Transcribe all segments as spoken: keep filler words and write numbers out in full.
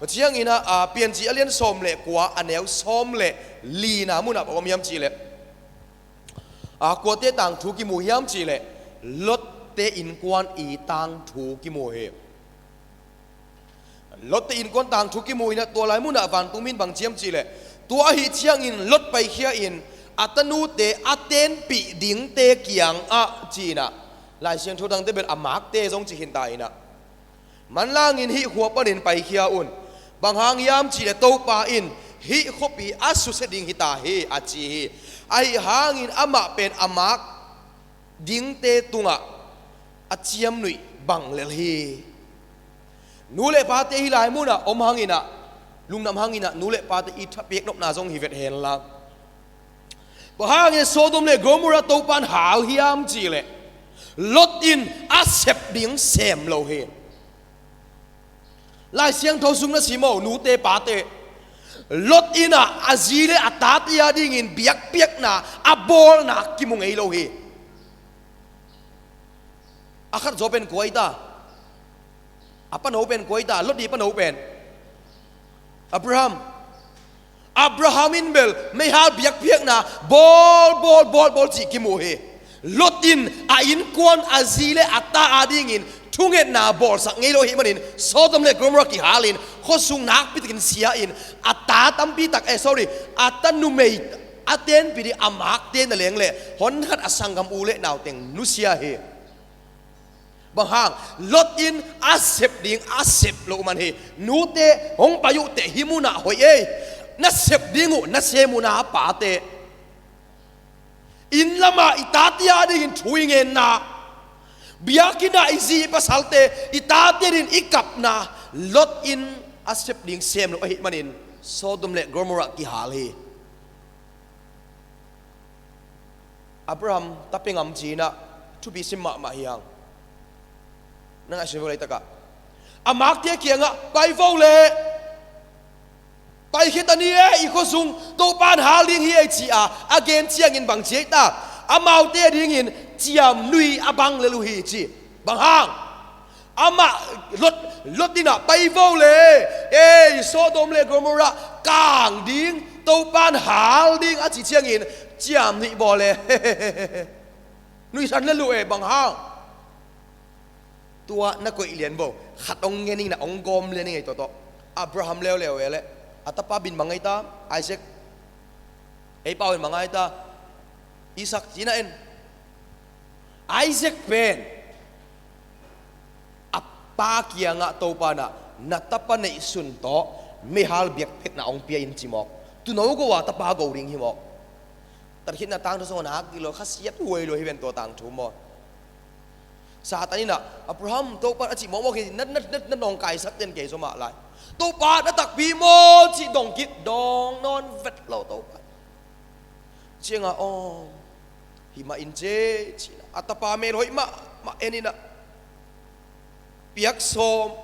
Tua ciangin ah, a, Piancil a lian sawm le kua, a neu sawm le lina munah bang om hiam cihleh, a, kuate tangthu kimu hiam cihleh, Lotte innkuan i tangthu kimu hi. Lotte innkuan tangthu kimu inah, tua lai munah vantungmi in bang ci hiam cihleh, tua ahih ciangin Lot paikhia in a tanute a tenpih dingte kiangah ci inah, Lai Siangtho dangte bel a makte zong ci khinta inah, manlangin hih khua panin paikhia un. Bang hang hiam cihleh Topa in hih khuapi a susia ding hita hi a ci hi. Ahi hangin amah pen a mak dingte tungah a ciamnuih bang lel hi. Nu le pate hih lai munah om hanginah, lungdam hanginah nu le pate i thapiak nopna zong hi vet henla, bang hangin Sodom le Gomorrah Topan hal hiam cihleh, Lot in a sep ding sem lo hi. Lai Siangtho sung na sim o, nute pate, Lot in ah a zi le a tate a dingin biakpiakna a bawlna kimu ngei lo hi. A khat zaw pen kua hi ta? A pano pen kua hi ta? Lot i pano pen Abraham. Abraham in bel meihal biakpiakna bawl, bawl, bawl, bawl cih kimu hi. Lot in a innkuan, a zi le a ta a dingin thungetna bawlsak ngei lo ahih manin Sodom le Gomorrah kihalin khuasung nakpi takin sia in, a ta tampi tak, eh, sorry, a ta numei a tenpih ding a makte na leng le hon khat a sanggam u le nau teng nusia hi. Bang hang? Lot in a sep ding a sep loh man hi. Nute hong pai uhteh hih munah hoih ei. Na sep ding uh na sem uh na, pate. Inn lamah i tate a dingin thu i ngenna, biakinn ah i zi i pasalte, i tate dingin i kapna, Lot in a sep ding sem loh ahih manin Sodom le Gomorrah kihal hi. Abraham ta pia ngam ci inah thupi sim mahmah hi hang. Na ngaihsun vo, laitakah a makte kiangah, pai vo le, paikhia ta ni e, i khuasung Topan hal ding hi ei, ci-a a gen ciangin bang ci ei ta? Amaute dingin ciamnuih a bang lel uh hi ci. Bang hang? Amah Lot, Lot in ah, pai vo le, ei, Sodom le Gomorrah kang ding, Topan hal ding a ci ciangin ciamnuih bawl e. Nuihsan lel uh e. Bang hang? Tua na koih lian vo, khat hong ngen ing, na hong gawm lian ing ei, tua tawh. Abraham leuleu e le, a tapa bin bang ai ta? Isaac. Ei pau in bang ai ta? Isaac, ci na en. Isaac pen a pa kiangah Topa in ah, na tapa neihsun tawh meihal biakpiakna hong pia in, ci mawk. Tuuno go a tapa go ding hi mawk. Tatkhitna tangthu sungah nak dih lo, khasiat huai lo hi ven tua tangthu maw. Satan in ah, Abraham, Topa a cih mawkmawk hi, na, na, na, na nawngkaisak den kei zomah lai. Topa na takpi maw cih dong kik, dong nawn vet lo Topa. Ciangah, aw, hih mah in ce, ci-in ah a tapa mel hoih mahmah en in ah, piak sawm.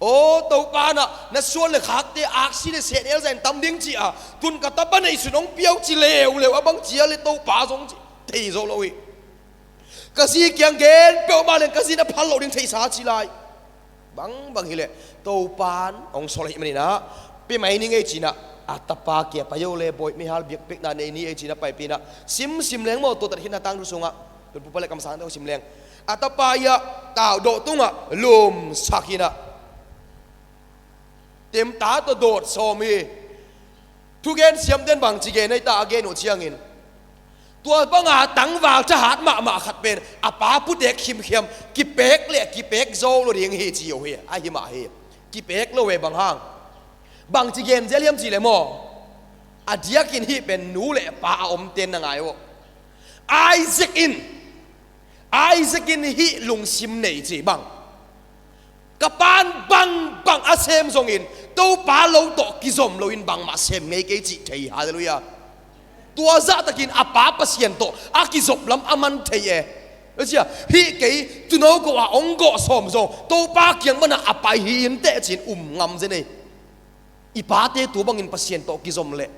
Aw Topa, na, na suan le khakte aksi le sehnel zah in tam ding ci-a, tun ka tapa neihsun hong pia uh ci leuleu, a bang ci a le Topa zong ci thei zo lo hi. Ka zi kiang gen peuhmah leng ka zi na phal loh ding theihsa ci lai. Bangbang hileh Topan hong sawl ahih manin ah, pia mai ning ei ci-in ah, a tapa kiang pai o le, bawi, meihal biakpiakna nei ni ei ci-in ah paipih in ah, simsim leng maw, tua Tatkhitna tangthu sungah, tun pupa le kamsangte hong sim leng. A tapa i ah taudawh tungah lumsak in ah, temta tawh dawt sawm hi. Thugen siamten bangci gen ei ta, a gen uh ciangin, tua banga tangval thahat mahmah khat pen a pa putek khimkhiam, kipek le kipek zo lo ding hi ci uh hi. Ahi mah hi. Kipek lo ve. Bang hang? Bangci gen zel hiam cih leh maw, a diakin hih pen nu le pa a omten na ngai uh. Isaac in Isaac in hih lungsim nei ci bang, ka pa'n bangbang a sem zongin Topa lo tawh kizom loin bangmah sem ngei kei cih thei. Halleluiah. Tua zahtakin a pa Pasian tawh a kizop lam a man thei e. Tua cia, hih kei tuuno ko a hong gawh sawm zong Topa kiang manah a pai hi inteh ci-in um ngam zen ei. I pate tua bangin Pasian tawh kizom leh,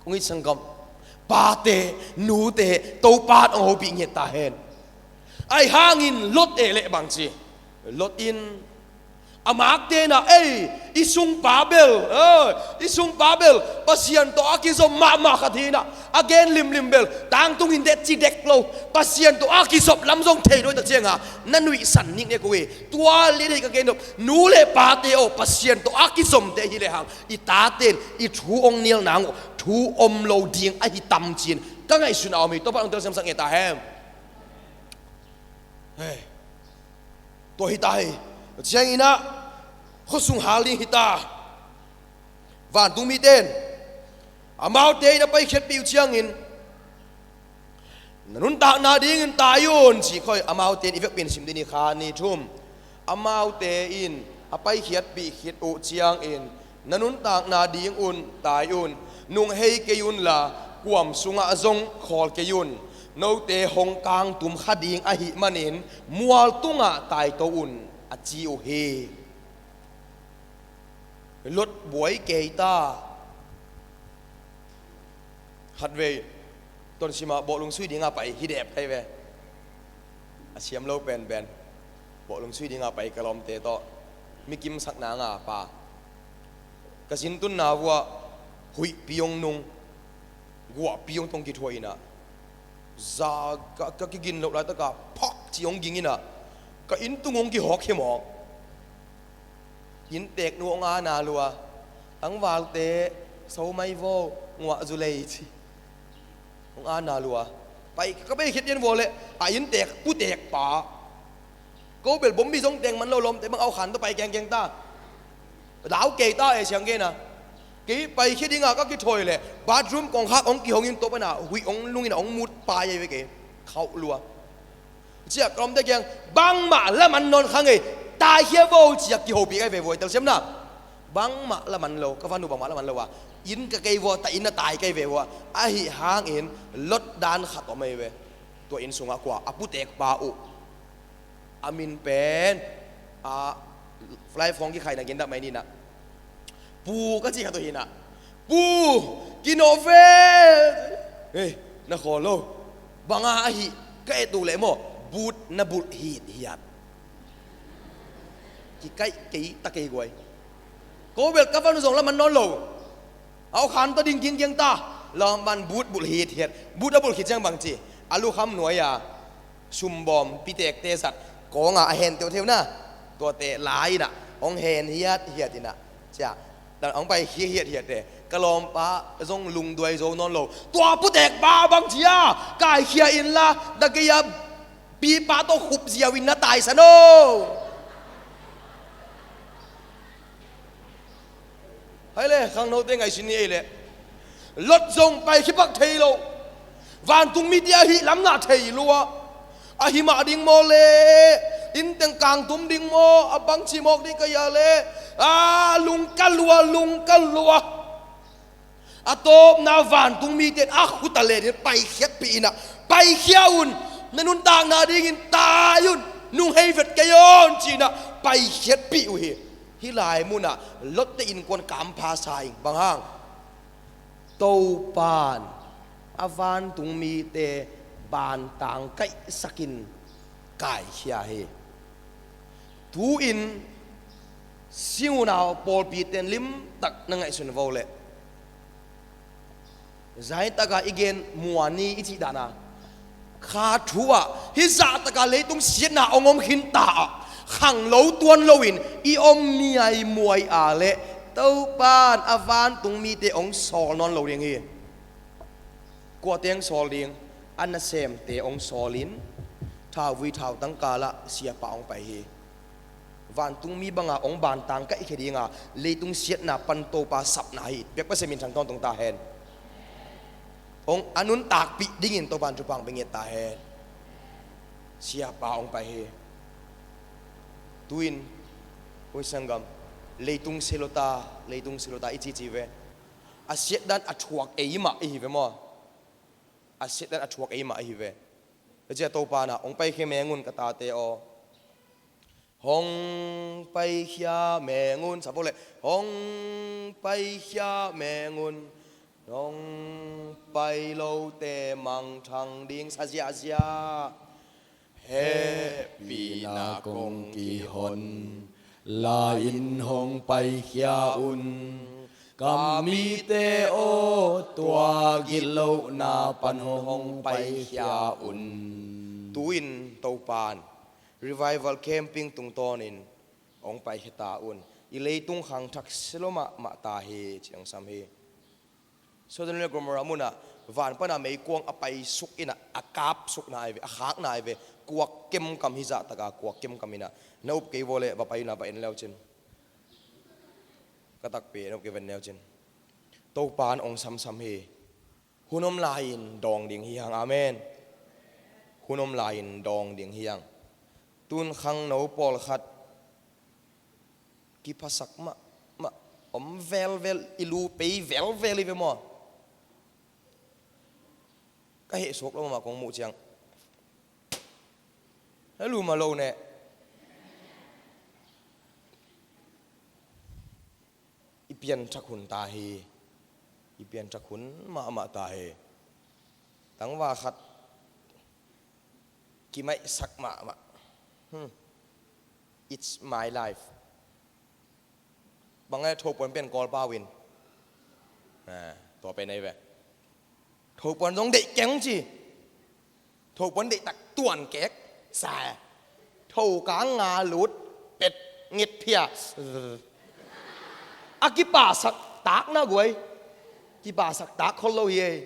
kong it sanggam, pate, nute, Topa in hong hopih ngiat ta hen. Ahi hangin Lot e leh bangci, Lot in A makte in ah, ei, i sungpa bel, ei, i sungpa bel Pasian tawh a kizom mahmah khat hi in ah, a gen limlim bel tangtung in dek ci dek lo. Pasian tawh a kizop lam zong thei lo hi tak ciangah na nuihsan ning ne ko hi. Tua lian hi ka gen nop, nu le pate aw, Pasian tawh a kizomte hi lehang i tate in i thu hong nial nang uh thu om lo ding ahi tam ci-in ka ngaihsun a om hi. Topa hong telsiamsak ngei ta hen. Hei. Tua hi ta hi. Ciangin ah khuasung hal ding hi ta. Vantung mite in amaute in a paikhiatpih uh ciangin, na nuntakna dingin tai un, ci khoi. Amaute in i vekpi in sim ding hi, kha ni thum. Amaute in a paikhiatpih khit uh ciangin, na nuntakna ding un tai un, nung hei kei unla, kuam sungah zong khawl kei un. Note hong kangtum kha ding ahih manin mual tungah taito un, a ci uh hi. Lot buai kei ta. Khatvei Tonsim ah bawhlung sui dinga pai hi dep kai ve. A siam lo penpen. Bawhlung sui dinga pai ka lawmte tawh, mi kimsak nanga pa, ka zin tunna vuah huihpi hong nung, guahpi hong tong kithuah in ah, za ka, ka kigin loh laitakah phak ci hong ging in ah, ka inn tung hong kihawk hi mawk. Innteeknu hong ana lua. Tangvalte, so mai vo, nguah zu lei ci. Hong ana lua. Pai, ka pai khit dian vua leh a innteek puteek pa, ko bel bombi zong teek man lo, lawmte bang aukhan tawh pai kengkeng ta. Lau kei ta e, siang gen a. Kei pai khit dinga ka kithawi leh bathroom kongkhak hong kihong in, tua pana huih hong lung in a hong mut pa ei ve kei. Khauh lua. Ciah ka lawmte kiang, bangmah laman nawn kha ngei, taikhia vo, ciah kihopih kai ve vua, telsiamna. Bangmah laman lo, ka vanu bangmah laman lo a, inn ka kei vua, ta inn a tai kai ve vua. Ahi hangin Lot dan khat om ei ve. Tua inn sungah kua, a puteek pa uh. A min pen, a, fly phone kikhaina gindak mai ni na. Pu ka ci khat uh hi na. Pu, kinawh ve. Hei, na khawl lo. Banga ahi, ka et uh leh maw, but na bulh hithiat. Kikaih kei ta kei guai. Ko bel ka vanu zong laman nawn lo. Aukhan tawh ding kingkiang ta. Laman but bulh hithiat. But a bulh khit ciang bang ci, a lukham nuai a sumbawm piteekte zat kawnga a hen teutheu na, tuate la in ah hong hen hiathiat in ah, ciah, hong pai hiathiat te. Ka lawmpa zong lungduai zo nawn lo. Tua puteek pa bang ci a, kaikhia inla, da gei a pipa tawh khup ziau in na taisan o. Hai le, khangnote ngaihsun ni ei le. Lot zong pai khipak thei lo. Vantung mite ahi lam na thei lua. Ahi mah ding maw le, inn teng kangtum ding maw, a bangci mawk ding ka hia le. A, lungka lua, lungka lua. A tawpna vantung mite in a khut a lenin paikhiatpih in ah, paikhia un, na nuntakna dingin tai un, nung hei vet kei un ci-in ah paikhiatpih uh hi. Hih lai munah Lot te innkuan kampha sa ing, bang hang? Topa'n a vantung mite bantang kaihsakin kaikhia hi. Tu-in sing unau pawlpite in limtak na ngaihsun vo leh, zaitakah i gen muani i cih dana, kha thu ah hih zahtaka leitung siatna hong om khinta ah, khanglo tuan loin i om miaimuai a leh, Topa'n a vantung mite hong sawl nawn lo ding hi. Kuate hong sawl ding? A nasemte hong sawlin, thauvui thautang kalah siapa hong pai hi. Vantung mi banga hong bantang kaihkhia dinga, leitung siatna pan Topa sapna hi. Biakpa Pasian min thang tawntung ta hen. Hong a nuntakpih dingin Topa in thupha hong pia ngiat ta hen. Siapa hong pai hi. Tu-in, ui sanggam, leitung sia lo ta, leitung sia lo ta i cici ve. A siatdan a thuak ei mah i hi ve maw? A siatdan a thuak ei mah i hi ve. Tua ciah Topa in ah, hong paikhia meng un ka tate aw. Hong paikhia meng un, sa vo leh, hong paikhia meng un. Hong pai lote mangthang ding, sa ziahziah. Hehpihna kong kihon, La-in hong paikhia un, ka mite aw, tua gitlohna pan hong paikhia un. Tu-in Topan revival camping tungtawnin hong paikhia ta un. I leitung khangthak si lo mahmah ta hi, ci hong sam hi. Sodom le Gomorrah munah van pana meikuang a paisuk inah, a kapsuk nai ve, a khak nai ve, kuak kemkam hi zahtaka, kuak kemkam inah. Na up kei vua leh va pai unah va en leucin. Ka takpi, na up kei va en leucin. Topan hong samsam hi. Hun om lai-in dawng ding hi hang. Amen. Hun om lai-in dawng ding hi hang. Tun khangno pawlkhat kiphasak mahmah om velvel, i lu pei velvel hi ve maw? Ka heh suak lo mahmah kong muh ciang, na lu ma lo ne. I pianthak hun ta hi. I pianthak hun mahmah ta hi. Tangva khat kimaihsak mahmah. Hmm. It's my life. Bang e, thopuan pen Kawlpau in, ah, tua pen ei ve. Thopuan zong deih keng ci. Thopuan deihtak tuan kek sa. Thoka nga lut, pet nget phia. A kipasak tak na guai. Kipasak tak khol lo hi ei.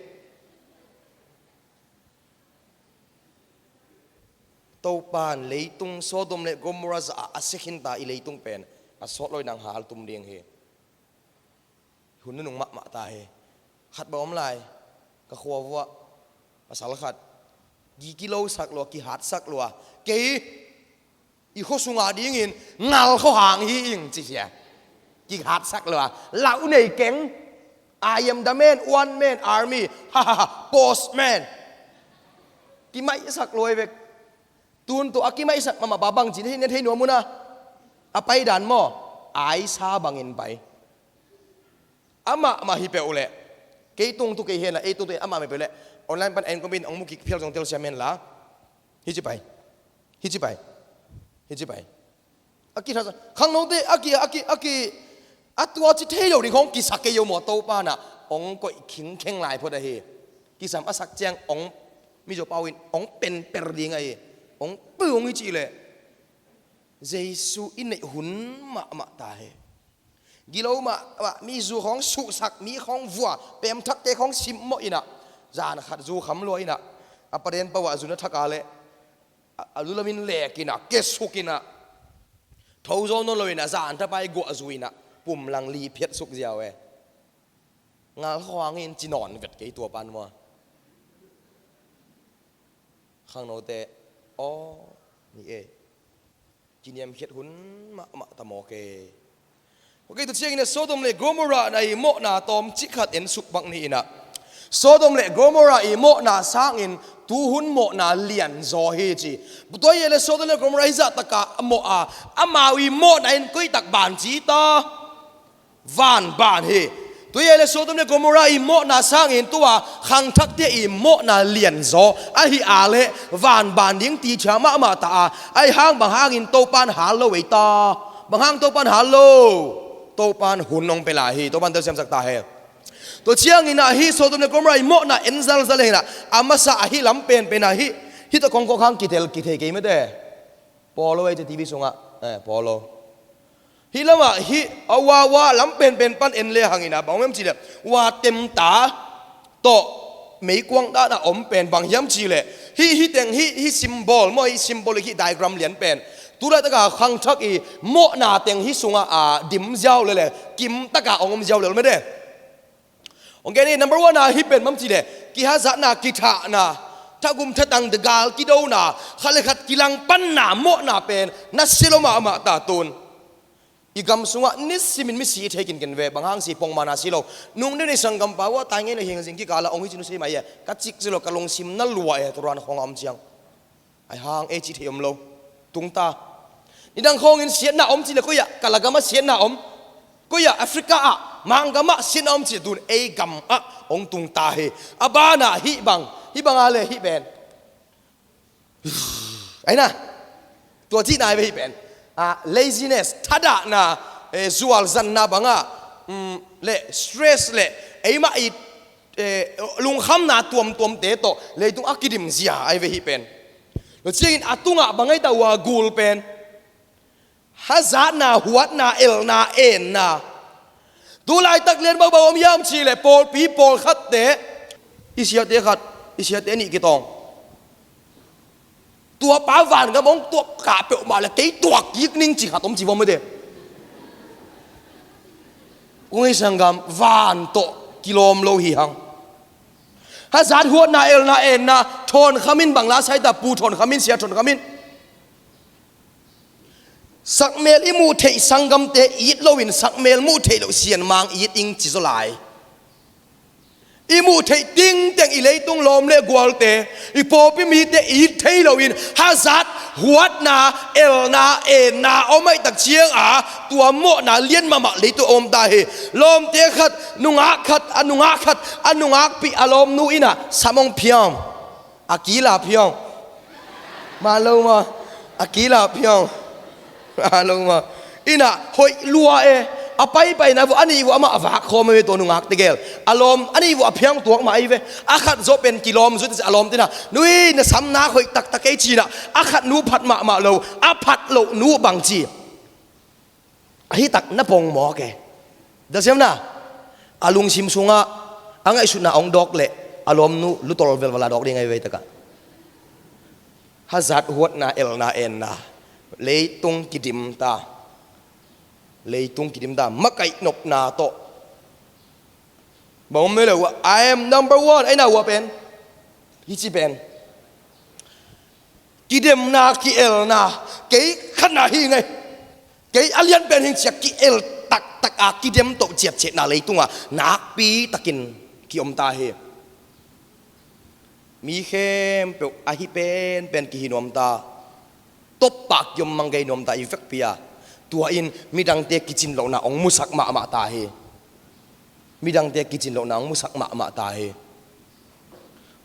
Topan leitung Sodom le Gomorrah zah a sia khinta i leitung pen a sawt lo in hong haltum ding hi. Hun nunung mahmah ta hi. Khat bang om lai, ka khua vuah pasal khat, ki, kilosak lua, kihatsak lua. Kei i khua sunga dingin ngal khua hang hi ing ci sia. Kihatsak lua. Lau nei keng. I am the man, one man army. Ha, ha, ha. Postman. Kimaihsak lua hi vek. Tun tua a kimaihsak mahmah pa bang ci na hi, na thei nuam uh na. A paidan maw? Aisa bangin pai. Amah mah hi peuh leh, kei tung tu kei hen la, ei tung tu amah mah hi peuh leh, online pan en kawmin hong mu kik phial zong telsiam hen la. Hi ci pai. Hi ci pai. Hi ci pai. A kithasa khangnote a ki, a ki, a ki, a tua ci thei lo ding hong kisa kei uh maw, Topa nah hong koih khingkheng lai phot ahi. Kisam a sak ciang hong, Mizo pau in hong penper ding ahi. Hong pung hi cih leh Jesu i neih hun mahmah ta hi. Gilo mahmah, mi zu khawng suhsak, mi khawng vua, pemthakte khawng simmawh inah, zan khat zu kham lua inah, a paden pau ah zu na thak a leh, a, a lu lamin lek inah, kesuk inah, tho zaw nawn lo inah, zan thapai guah zu inah, pumlang li phiatsuk ziau e. Ngal khawng in ci nawn vet kei tua pan maw. Khangnote, aw, ni e. Kiniamkhiat hun mahmah ta mawk e. Ok, tua ciangin a Sodom le Gomorrah na i mawhna tawmcik khat en suk bak ni inah. Sodom le Gomorrah i mawhna sangin tuhun mawhna lianzaw hi ci. Tua hi le Sodom le Gomorrah hi zahtaka a mawh a, amau i mawhna in koitak ban ci ta. Van ban hi. Tua hi le Sodom le Gomorrah i mawhna sangin tua khangthakte i mawhna lianzaw ahi a leh van ban ding ti thia mahmah ta a, ahi hang bang hangin Topan hal lo ei ta. Bang hang Topan hal lo? Topan hun hong pia lai hi. Topan telsiamsak ta hen. Tua ciangin ah hih Sodom le Gomorrah i mawhna en zalzal inah, a masa ahi lam penpen ah hih, hih tawh kong kawk hang kitel kithei kei mate. Polo ei ci TV sungah, eh, polo. Hih lamah hih a wawa lam penpen pan en le hang inah bang om hiam cih leh, wa temta tawh meikuang dan a om pen bang hiam cih leh, hih, hih teng hih, hih symbol maw, hih symbol hih diagram lian pen, tu laitak a khangthak i mawhna teng hih sungah a dim ziau lel e, kim tak a hong om ziau lel mate. Ok, ni number one ah hih pen bang hiam cih leh, kihazatna, kithahna, thagum thatang, gal kidona, khat le khat kilangpanna, mawhna pen na si lo mahmah ta tun. I gam sungah nisimin misi i thei kinken ve, bang hang si pongmana si lo. Nung deuh ni sanggampa uh a tai ngei le hiang zing kikal ah hong hi ci nusia mai e. Ka cik ci lo, ka lungsim na lua e, tua ruan khawng a om ciang. Ahi hang ei cih thei om lo. Tungta. Nidang khawngin siatna om cih leh koi ah, ka la gam ah siatna om. Koi ah, Africa ah, Manggam ah siatna om cih leh tun ei gam ah hong tungta hi. A banah hih bang, hih bang a leh hih pen. Ahi na. Tua cihna hi ve hih pen. ah, laziness, thadahna, eh, zualzanna bangah, um, le stress le eimah i, eh, lungkhamna tuamtuamte tawh leitung a kidim zia ai ve hih pen. Tua ciangin a tungah bang ai ta ua gul pen. Hazatna, huatna, elna, enna. Tu laitak lian bauh bauh om hiam cih leh pawlpi pawlkhatte, i siate khat, i siate nih kitawng. Tua pa vangam hong tuak kah peuhmah le kei tuak kik ning ci khat om ci vom mete. Kong ei sanggam van tawh kilawm lo hi hang. Hazat, huatna, elna, enna, thawnkhamin bang la sai ta, pu thawnkhamin, sia thawnkhamin. Sakmel i muh theih sanggamte it loin sakmel muh theih loh sianmang it ing ci zaw lai. I muh theih tingteng i leitung lawm le gualte, i pawlpi mite it thei loin hazat, huatna, elna, enna om ahih tak cianga tua mawhna lian mahmah leitung om ta hi. Lawmte khat, nungak khat, a nungak khat, a nungakpih a lawmnu innah sam hong phiam. A kila phiang. Ma lo ma. A kila phiang. Ma lo ma. Innah hoih lua e. A paipaina vuah a nih vuah amah a vak khawm e ve tua nungak tegel. A lawm a nih vuah a phiang tuak mah ai ve. A khat zawh pen kilawm zut a lawm tinah, nui, na samna hoih taktak ei cinah a khat nu phat mahmah lo. A phat loh nu bang ci. Ahi tak na pong mawk e. Dah siam na. A lungsim sungah a ngaihsutna hong dawk leh a lawmnu lutol velval a dawk ding ahi vei takah. Hazat, huatna, elna, enna. Leitung kidim ta. Leitung kidim ta. Makaih nopna tawh. Bang om mei le uh a, I am number one. Aina uh a pen. Hi ci pen. Kidemna, ki-elna, kei khatna hi ngei. Kei a lian pen hing cia ki-el taktak a kidem toh ciatciatna leitungah nakpi takin ki-om ta hi. Mi khempeuh ahi penpen kihi nuam ta. Toppah ki-om mang kei nuam ta i vekpi a. Tua in midangte kicin lohna hong musak mahmah ta hi. Midangte kicin lohna hong musak mahmah ta hi.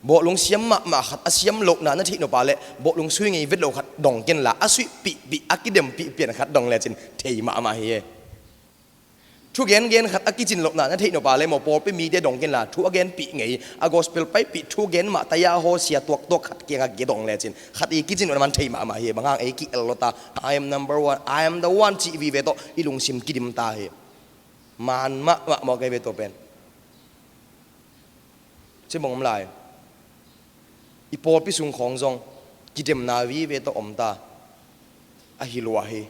Bawhlung siam mahmah khat a siam lohna na theih nop a leh bawhlung sui ngei vet lo khat dong ken la, a suih pihpih, a kidem pihpian khat dong lecin thei mahmah hi e. Thu gengen khat a kicin lohna na theih nop a leh maw, pawlpi mite dong ken la, thu a genpih ngei, a gospel paipih thu gen mah taya haw sia tuaktuak khat kiangah kidong lecin khat i kicin lohna man thei mahmah hi e. Bang hang ei ki-el lo ta, I am number one, I am the one cih vive tawh i lungsim kidim ta hi. Man mahmah maw kei ve tua pen. Cibang om lai. I pawlpi sung khawng zong kidemna vive tawh om ta. Ahi lua hi.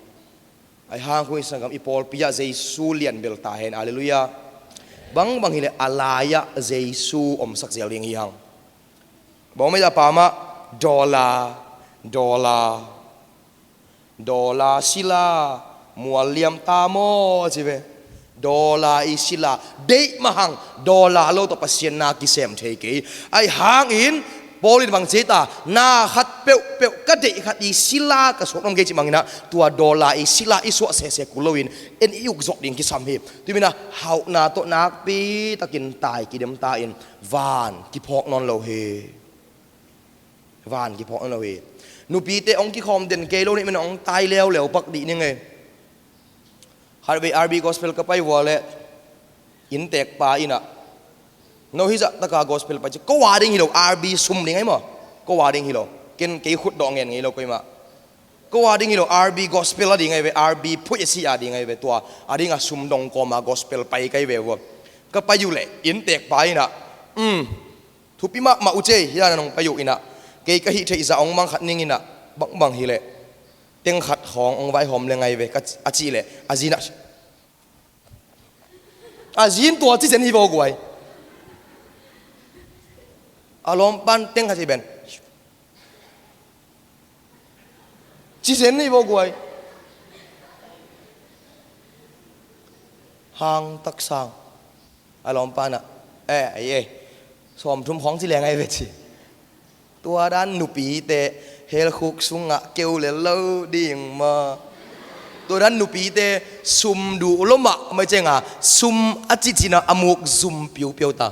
Ahi hang khuisangam i pawlpi ah Jesu lianbel ta hen. Halleluiah. Bangbang hileh a lai-ah Jesu omsak zel ding hi hang. Bang om ei a pa mah. Dawla, dawla. Dawla sila mualliam ta maw ci ve. Dawla i sila deih mahang, dawla lo tawh Pasian na kisem thei kei. Ahi hangin Paul in bang ci ta, na khat peuhpeuh ka deih khat i sila ka suak nong kei ci manginah, tua dawla i sila i suah sese kul loin en i uk zawh ding kisam hi. Tuminah hauhna tawh nakpi takin tai kidem ta in van kiphawk nawn lo hi. Van kiphawk nawn lo hi. Nupite hong kikhawm den kei lo nih, men hong tai leuleu pak dih ning ei. Khatvei R B gospel ka pai vua leh innteekpa innah, no hizah taka gospel pai ci, ko a ding hi lo, R B sum ding ahi maw? Ko a ding hi lo. Ken kei khut dawh ngen ngei lo koimah. Ko a ding hi lo, R B gospel a ding ahi ve, R B phuih a si a ding ahi ve tua. A dingah sum dong kawma gospel pai kai ve vua. Ka pai uh leh innteekpa innah, um, thupi mahmah uh cei, hi dan a nong pai uh innah, kei ka hih theih zah hong mang khat ning innah, bangbang hileh teng khat khawng hong vaihawm le ngai ve, ka, a cih leh a zinah, a zin tua cizen hi vaw guai. A lawmpan teng khat hi ben. Cizen hi vaw guai. Hang taksang. A lawmpa nah, eh, ai, eh, sawmthum khawng ci leng ai ve ci. Tua dan nupite helkhuk sungah keu lel lo ding maw? Tua dan nupite sum duh lo mah mai cenga, sum a cihcina a muk zum piupiau ta.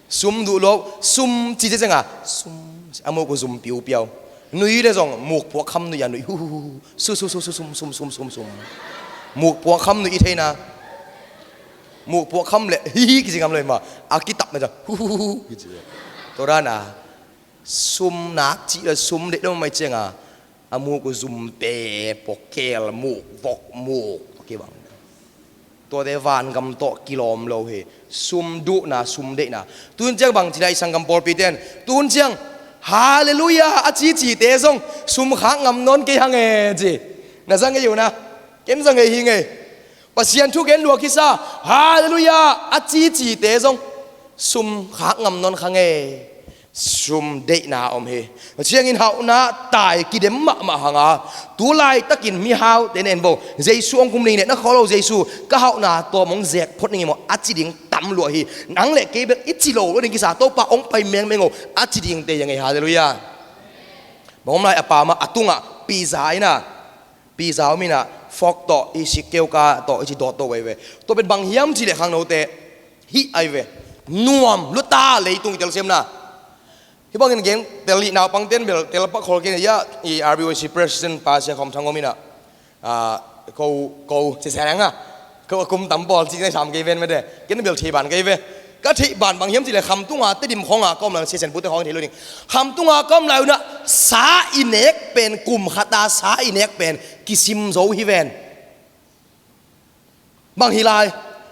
Sum duh lo, sum ci cenga, sum a muk zum piupiau. Nui le zong mukpuak kham nui a nui, hu, hu, hu, hu, su, su, su, su, sum, sum, sum, sum, sum. Mukpuak kham nui i theina. Mukpuak kham le, hi, hi, kici ngam lo hi mah. A kitap na zong, hu, hu, hu, hu, kici. Tua dan a, sum nak cih le sum deih lo mai ciang a, a muk uh zum pe, puak kel muk, vok muk, kibang. Tuate vangam tawh kilawm lo hi. Sum duhna, sum deihna. Tun ciang bang ci lai, sanggam pawlpi ten, tun ciang, Halleluiah a cicite zong sum khak ngam nawn kei hang e, ci. Na za ngei uh na? Ken za ngei hi ngei. Pasian thu gen lua kisa, Halleluiah a cicite zong sum khak ngam nawn kha ngei. Sum deihna om hi. Ciangin hauhna tai kidem mahmah hanga, tu laitakin mihaute nen bo, Jesu hong kum ning, na kholo Jesu, ka hauhna tawm hong zek phot ning i maw, a ci ding tam lua hi. Nang le kei bek i ci lo lo ding kisa, Topa hong pai mengmeng o, a ci dingte hi ngei. Halleluiah. Bang om lai, a pa mah a tungah pizza ina, pizza om ina, fork tawh i sik keu ka tawh i ci dawt to veve. Tua pen bang hiam cih leh khangnote, hih ai ve, nuam lua ta leitung i telsiamna. Hih bangin gen tel ih, naupangten bel tel pak khol kei ina, i R B Y C president pa Sia Khawm Thang om ina, ah, ko, ko, ci se nang a, ko a kum tam pawl ci nai sam kei ven mete, ken bel thei ban kei ve. Ka theih ban bang hiam cih leh Khamtunga Tedim khawnga ka om lai un, Sia Sian pute khawng thei lo ding. Khamtunga ka om lai un ah sa i nek pen, kum khat a sa i nek pen kisim zo hi ven. Bang hi lai?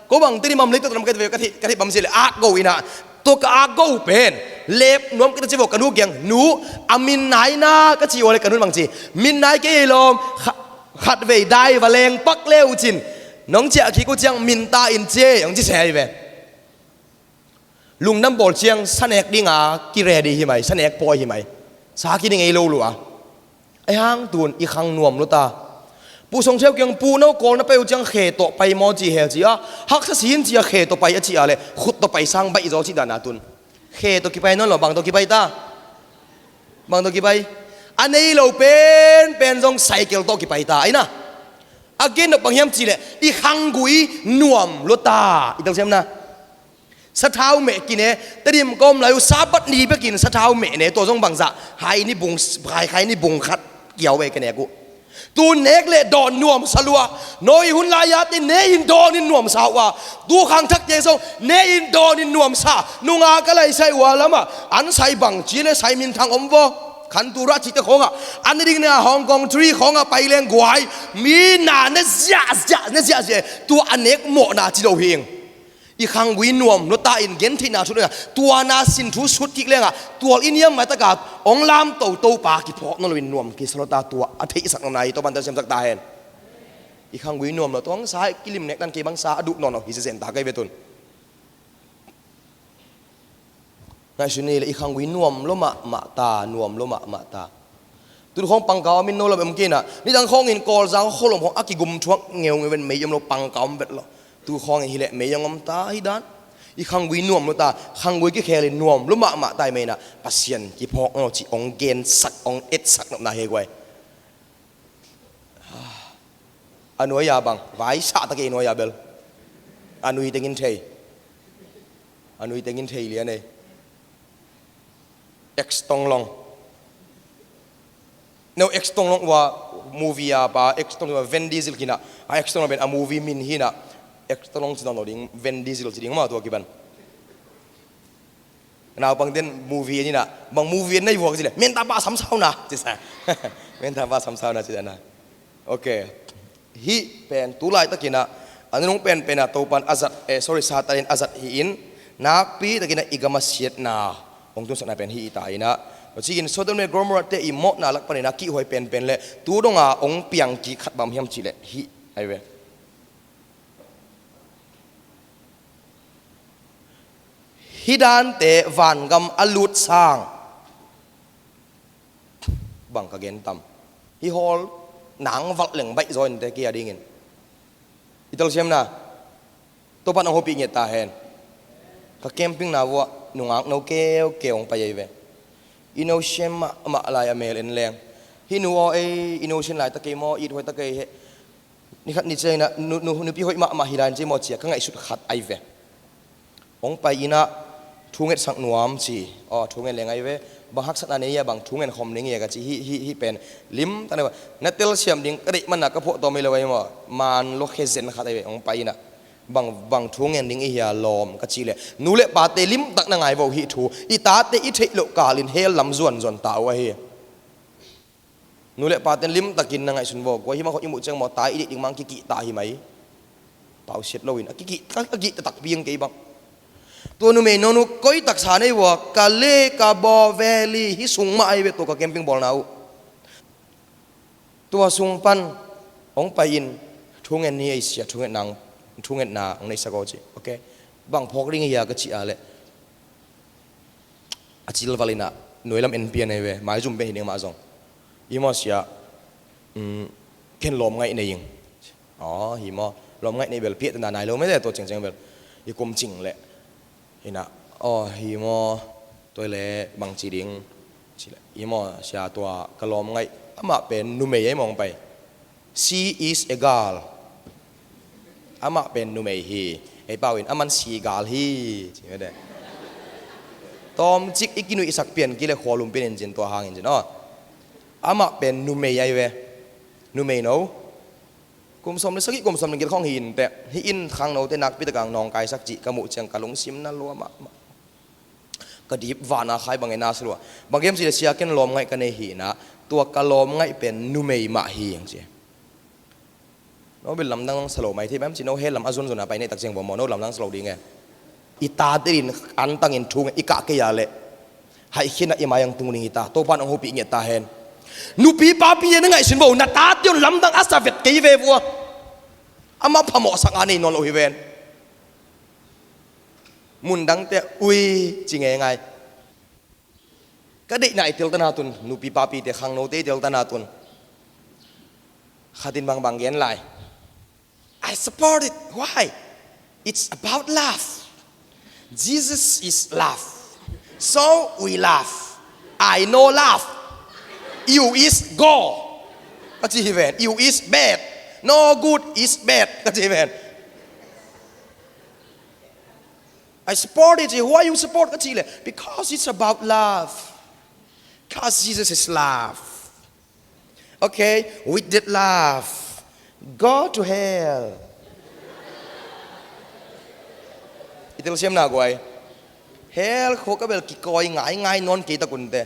Ko bang Tedim a om, leitung a om ka theih, ka theih bang cih leh akgo ina, tua ka akgo pen lep nuam ka ta ci vo, ka nu kiang, nu, a min nai na ka ci ua leh ka nu in bang ci, min nai kei ei lawm, kha-, khatvei dai va leng pak le uh cin, nong ciah khik uh ciang min ta in ci ei, hong ci se hi ve. Lungdam bawl ciang sa nek dinga ki ready hi mai, sa nek pawi hi mai. Sa ki ding ei lo lua. Ai hang tun i khang nuam lua ta. Pu Song Theu kiang, pu, no kawl na pai uh ciang khe tawh pai maw ci hel ci a, haksa sin ci a, khe tawh pai a ci a leh khut tawh pai sang baih zaw ci dan a tun. Khe tawh kipai nawn lo, bang tawh kipai ta? Bang tawh kipai? A nei lo pen pen zong cycle tawh kipai ta ai na. A gen nop bang hiam cih leh i khanggui nuam lua ta, i telsiamna. Sathau meh kine, Tedim ka om lai uh Sabbath ni bekin sathau meh ne, tua zong bangzah, hai ni bung, hai, hai ni bung khat kiau ve ka nek uh. Tu nek le dawn nuamsa lua, no i hun lai-a te ne in dawn in nuamsa uh a, tu khangthakte zong ne in dawn in nuamsa, nunga ka lai sai ua lamah, an sai bang ci le sai minthang om vaw, Khantura cite khawngah, an ne ding ne a Hong Kong three khawngah pai leng guai, mi na ne ziahziah, ne ziahziah, tua a nek mawhna ci lo hi ing. I khanggui nuam lua ta in gentheihna thu lengah, tua na sin thu sut kik lengah, tual i niam maitaka hong lam toto pa kiphawk nawn loin nuam kisa lua ta, tua a theihsak nawn na hi, Topan telsiamsak ta hen. I khanggui nuam lua, tua hong sa kilim nek dan kei bang sa a duh nawn lo hi zenzen ta kei ve tun. Ngaihsun ni le i khanggui nuam lua mahmah ta, nuam lua mahmah ta. Tun khawng Pangkau a min no lam em kei na, nidang khawngin Kawlzang kholom khawng a kigum thuak ngeungeu ven, mei om lo, Pangkau om vet lo. Tu khawngin hi leh mei hong om ta hi dan. I khanggui nuam lua ta, khanggui kikhel in nuam lua mahmah ta hi mai na, Pasian kiphawk nawn lo cih hong gensak, hong etsak nopna hi guai. A nuai-a bang, vaisah ta kei nuai-a bel. A nui tengin thei. A nui tengin thei lian ei. X Tonglong. No, X Tonglong ua movie a pa, X Tonglong ua Vin Diesel kina. A X Tonglong pen a movie min hina. X Tonglong ci nawn lo ding, Vin Diesel ci ding mah tua kiban. Naupang ten movie en ina, bang movie en na i vuak ci le, Menta pa samsau na, ci sa. Menta pa samsau na, ci sa na. Ok. Hih pen tu laitakin a, a nunung penpen a Topan a zat, eh, sorry, Satan in a zat hi in, nakpi takin a i gam a siatna hong tunsakna pen hih i ta in a. Tua cikin Sodom le Gomorrah te i mawhna lak panin a kihhuai penpen le tu donga hong piang kik khat bang hiam cih leh hih ai ve. Hih dante vangam a lut sang bang ka gen tam. Hih hawl nang valh leng baih zaw in te kia dingin. I telsiamna, Topan hong hopih ngiat ta hen. Ka camping na vuah nungak no keukeu hong pai ei ve. Innocent mahmah lai a mel en leng. Hih nu aw ei, innocent lai ta kei maw, it huai ta kei he. Ni khat ni ciangin a, nu, nu, nupi hoih mahmah hi lai in ci maw cia, ka ngaihsut khat ai ve. Hong pai in a, thu ngetsak nuam ci. Aw, thu nget leng ai ve. Bang haksatna nei hia, bang thu ngen khawm ding hia ka ci hi, hi, hi pen limtak na, na telsiam ding ka deih manah ka phuah tawm hi lo ahi maw. Man lua khe zen khat ahi ve, hong pai inah bang, bang thu ngen ding i hia lawm ka cih leh, nu le pate limtak na ngai vo hih thu. I tate i theih loh kalin hell lam zuanzuan ta uh ahi. Nu le paten limtakin na ngaihsun vo. Kua hi mah khawh i muh ciang maw, ta i deih ding mang kikihta hi mai. Pausiat loin a kikih, a kikihta takpi ang kei bang. Tua numei no nu koi taksa nei vua, ka le ka baw veli hi sung mah ai ve tua ka camping bawlna uh. Tua sung pan hong pai in, thu ngen ni ei sia, thu ngen nang, thu ngen na hong nei sa ko ci. Ok. Bang phawk ding hia ka ci a leh, a cilval inah nuai lam en pian ahi ve, maizum pen hi ding mah zong. I maw sia, um, ken lawm ngaih nei ing. Aw, hi maw, lawm ngaih nei bel piahtana nai lo mete tua ciangciang bel. I kum cing leh inah, aw, hi maw, tua le bang ci ding. Ci leh, i maw sia, tua ka lawm ngaih amah pen numei ahi mawng pai. She is a girl. Amah pen numei hi. Ei pau in aman si gal hi ci mete. Tawmcik i kinuihsak pian kile khualum pian in cin tua hangin cin aw. Amah pen numei ai ve. Numei no. Kum sawm le sagih, kum sawm le giat khawng hi in teh. Hi in khangnote nakpi takang nawngkaisak cih ka muh ciang ka lungsim na lua mahmah. Ka dip vana khai bangin na sa lua. Bang hiam ci le sia, ken lawm ngaih ka nei hi inah, tua ka lawm ngaih pen numei mah hi ang ci. No bil lamdang sa lo mai thei bang hiam ci, no hell lam a zunzun a pai neih tak ciang vua maw, no lamdang sa lo ding e. I tate in antangin thu ngen i kah kei a leh, haih khin a i mai ang tung ding hi ta. Topan hong hopih ngiat ta hen. Nupi papi e, na ngaihsun vo, na tate un lamdang a sa vet kei ve vua. Amah phamawhsak a nei nawn lo hi ven. Mundangte ui ci ngeingai. Ka deihna i teltanatun, nupi papite khangnote i teltanatun, khatin bangbang gen lai. I support it. Why? It's about love. Jesus is love. So we love. I know love. You is go. Ka ci hi ven. You is bad. No good is bad. Ka ci hi ven. I support it. Why you support ka cih leh? Because it's about love. Because Jesus is love. Okay, with that love, go to hell. I telsiam na guai. Hell khua ka bel kikawi ngaingai nawn kei takunte.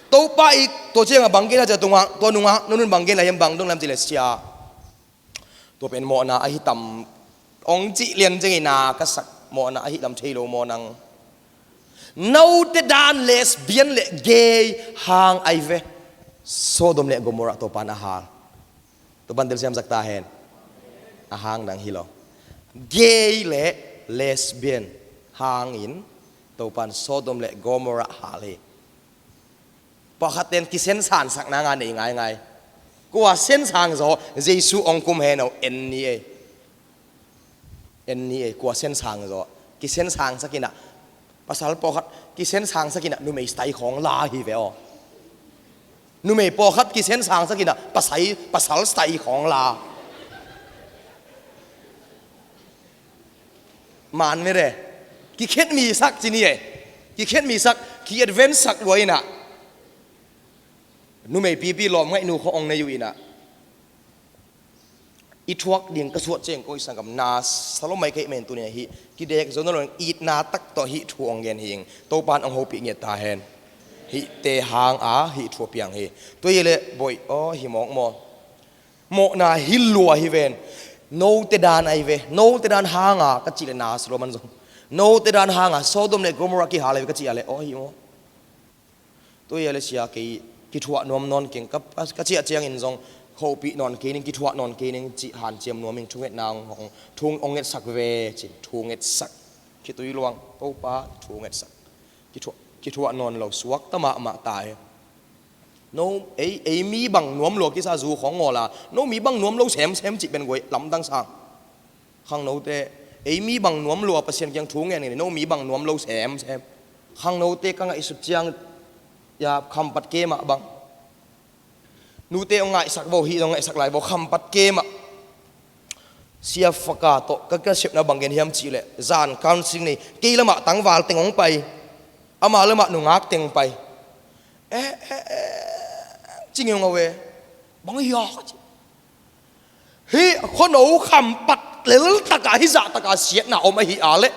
Topa i tua ciangah bang gen a cia tungah, tua nungah, nunun bang gen a hiam bang dong lam cih leh sia. Tua pen mawhna ahi tam, ong cih lian ciangin a ka sak mawhna ahi lam thei lo maw nang. Note dan lesbian le gay hang ai ve. Sodom le Gomorrah Topan a hal. Topan telsiam sak ta hen. A hang dang hi lo. Gay le lesbian hangin Topan Sodom le Gomorrah hal hi. Pawlkhat ten kisen sangsakna nga nei ngaingai. Kua sen sang zaw, Jesu ong kum heno, en ni ei. En ni ei, kua sen sang zaw. Kisen sangsak inah. Pasal pawlkhat kisen sangsak inah numei stai khawng la hi ve aw. Numei pawlkhat kisen sangsak inah pasai, pasal stai khawng la. Man mete. Kikhet mi sak ci ni e. Kikhet mi sak, ki-advance sak lua inah. Numei pipi lawm ngaih nu khawng ong nei uh inah. I thuak ding ka suah ciang kong i sanggam na sa lo mai ka hih men tuni ahi. Kidek zo na lo itna tak tawh hih thu ong gen hi ing. Topan ong hopih ngiat ta hen. Hihte hang a hih thu a piang hi. Tua hi leh boih aw hi mawk maw. Mawhna hi lua hi ven. Note dan ai ve. Note dan hanga ka cih le na sa lo man zong. Note dan hanga Sodom le Gomorrah kihal ai ve ka cih a le aw hi maw. Tua hi a le sia kei kithuah nuam nawn keng ka, ka cih a ciangin zong hopih nawn kei ning, kithuah nawn kei ning cih hanciam nuam ing. Thungetna hong, hong, thu ong ngetsak ve cin, thu ngetsak. Khitui luang, Topa thu ngetsak. Kithuah, kithuah nawn lo, suak ta mahmah ta hi. No, ei, ei mi bang nuam lua kisa zu khawng ngawla, no mi bang nuam lo semsem cih pen guai lamdang sang. Khangnote, ei mi bang nuam lua Pasian kiang thu ngen ngen, no mi bang nuam lo semsem. Khangnote ka ngaihsut ciang, ya, khampat ke mah bang. Nute ong ngaihsak vo, hih ong ngaihsak lai vo, khampat ke mah. Sia Faka tawh ka, ka sepna bang gen hiam cih leh, zan counseling nei, kei lamah tangval teng ong pai, ama lamah nungak teng pai. Eh, eh, eh, ci ngeungau e. Bang hi a ka ci. Hih khuano kham pat lel takah hih zah takah siatna om ahi a leh,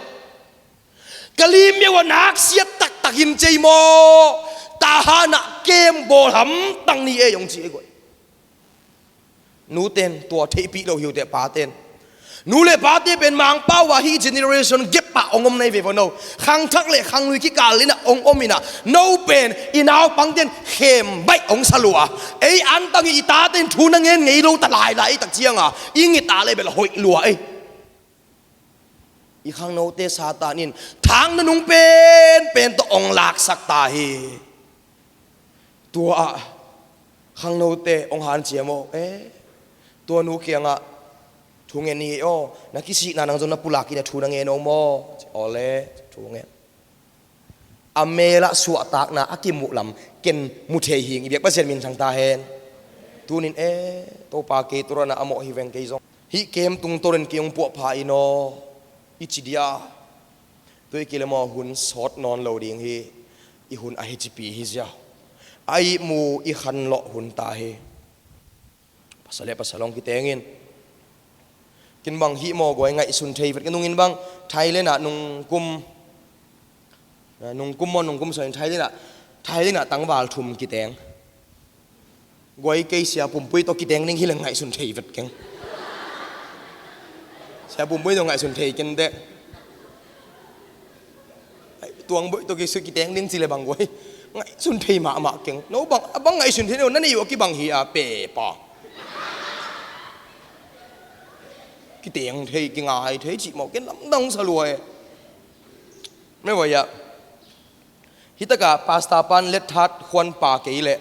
ka lim miau a nak siat taktak in cei maw? Tahan ah kem bawl hamtang ni ei, hong ci ei guai. Nuten tua theihpih lo hi uh teh, paten. Nu le pate pen Mangpau ah hih generation gap ah hong om na hi ve vo no. Khangthak le khanglui kikal in ah hong om in ah, no pen i naupangten khem baih hong sa lua. Ei antang i taten thu na ngen ngei lo ta lailai tak ciang a, i ngit a le bel hoih lua ei. I khangnote Satan in thang nunung penpen tawh hong laksak ta hi. Tua ah khangnote hong hanciam aw, eh, tua nu kiangah thu ngen ni aw, na kisihna nang zong na pulak in a thu na ngen aw maw? Awle, thu ngen. A mel ah suahtakna a kimuh lam ken mu thei hing, i biak Pasian min thang ta hen. Tunin, eh, Topa kei tawh na a mawh hi veng kei zong. Hih kem tungtawnin kei hong puahpha in aw, i ci dia. Tua i kilem aw, hun sawt nawn lo ding hi. I hun a hicipi hi ziau. A ihmu i khanlawh hun ta hi. Pasal le pasal hong kiteng in. Ken bang hih maw guai ngaihsun thei vet ka nungin bang Thailand ah nungkum, nungkum maw nungkum sawin Thailand ah, Thailand ah tangval thum kiteng. Guai kei Sia Pumpui tawh kiteng ding hi leng ngaihsun thei vet keng. Sia Pumpui tawh ngaihsun thei ken teh. Tuang Boih tawh kisui kiteng ding ci le bang guai. Ngaihsun thei mahmah keng. No bang, a bang ngaihsun thei no, na nei uh a kibang hi a pe pa. Kiteng thei, kingai thei cih maw, ken lamdang sa lua e. Mei vai ah. Hih takah pastor pan letthat khuan pa kei leh,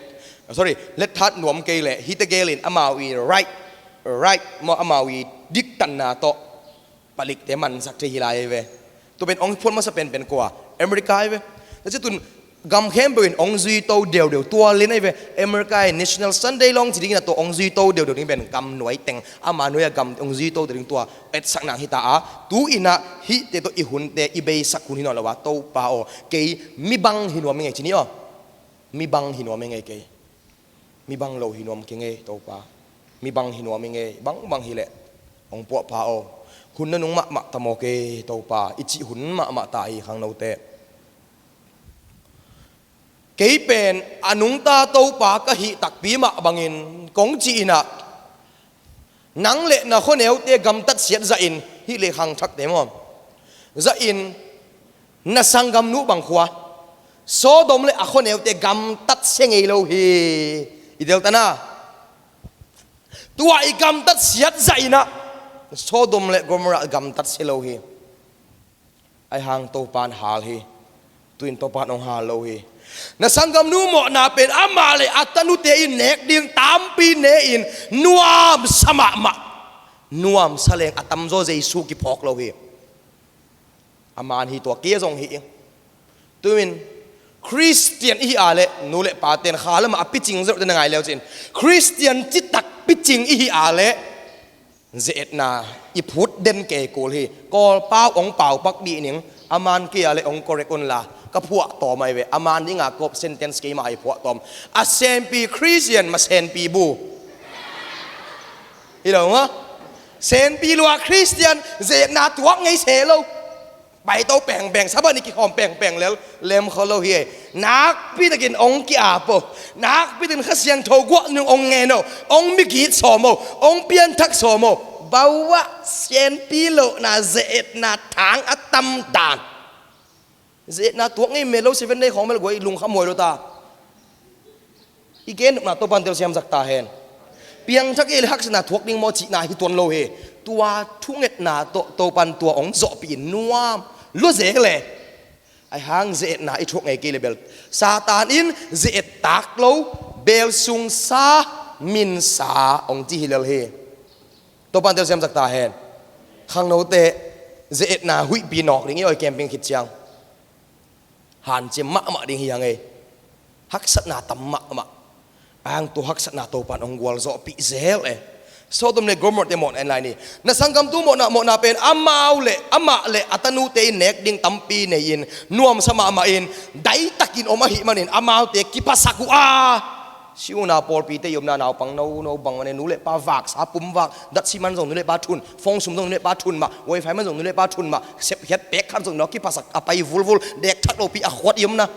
sorry, letthat nuam kei leh, hih tegel in amau i right, right maw, amau i diktanna tawh palikte mansak thei hi lai ve. Tua pen hong phuan masa penpen kua, America hi ve. Tua ci tun gam khempeuh in hong zuito deudeu tua len ahi ve. America i National Sunday long ci dingin a tua hong zuito deudeu ding pen gam nuai teng, ama nuai a gam hong zuito deudeu ding tua etsakna hi ta a. Tu-in ah hihte tawh i hunte i beisak hun hi nawn lo a, Topa aw, kei mi bang hi nuam i ngei ci ni aw. Mi bang hi nuam i ngei kei. Mi bang lo hi nuam kei ngei Topa. Mi bang hi nuam i ngei, bangbang hi leh hong puahpha aw. Hun na nung mahmah ta maw kei Topa, i cih hun mahmah ta hi khangnote. Kei pen a nungta Topa ka hih takpi mah bangin kong ci-in ah, nang le na khuaneute gamtat siat zahin, hih le khangthakte maw, zahin, na sanggamnu bang khua Sodom le a khuaneute gamtat sia ngei lo hi. I deltana tua i gamtat siat zahin ah Sodom le Gomorrah gamtat sia lo hi. Ahi hang Topan hal hi. Tu-in Topan hong hal lo hi. Na sanggamnu mawhna pen amah le a tanute in nek ding tampi ne-in nuamsa mahmah. Nuamsa leng a tamzaw Jesu kiphawk lo hi. A man hi tua, kei zong hi ing. Tu-in Khristian i hi a leh nu le paten kha lamah a picing zeuhte na ngai leu cin, Khristian citak picing i hi a leh ze-etna i phut den kei kul hi. Kawlpau hong paupak dih ning, a man kei a le hong correct un la, ka phuah tawm ahi ve. A man dinga kop sentence keimah ahi phuah tawm. A senpi Khristian ma senpi bu. Hi lo maw? Senpi lua Khristian ze-etna tuak ngei se lo. Paito pengpeng, Sabbath ni kikhawm pengpeng lel, lemkhaw lo hi ei. Nakpitakin hong ki-ap o. Nakpitakin Kha Siangtho guah nung hong ngen o. Hong migit sawm o. Hong pianthak sawm o. Bawah sianpi lohna ze-etna thang a tamtan. Ze-etna tuak ngei mel lo, Seven Day khawng mel guai lungkham huai lo ta. I gen nopna Topan telsiam zak ta hen. Piangthak i le haksatna thuak ding maw cihna hi tuan lo hi. Tua thungetna tawh Topan tua hong zawhpih in nuam lua zek le. Ahi hang ze-etna i thuak ngei kei le bel Satan in ze-et tak lo, belsungsa, minsa hong ci hi lel hi. Topan telsiam zak ta hen. Khangnote ze-etna huihpi nawk ding i oi camping khit ciang hanciam mahmah ding hi hang ei. Haksatna tam mahmah. Ahi hang tua haksatna Topan hong gualzawhpih zel e. Sodom le Gomorrah te mawhna en lai ni. Na sanggamtu mawhna, mawhna pen amau le, amah le a tanute in nek ding tampi nei-in, nuamsa mahmah in, daitakin om ahih manin amaute kiphasak uh a, si-una pawlpite i omna naupang nono bang mah ne, nu le pa vaksa pumvak, datsi man zong nu le pa thun, phone sum zong nu le pa thun mah, wifi man zong nu le pa thun mah, sepkhiat pek khat zong nu a kiphasak a pai vulvul, dekthak lopi a khuat i omna.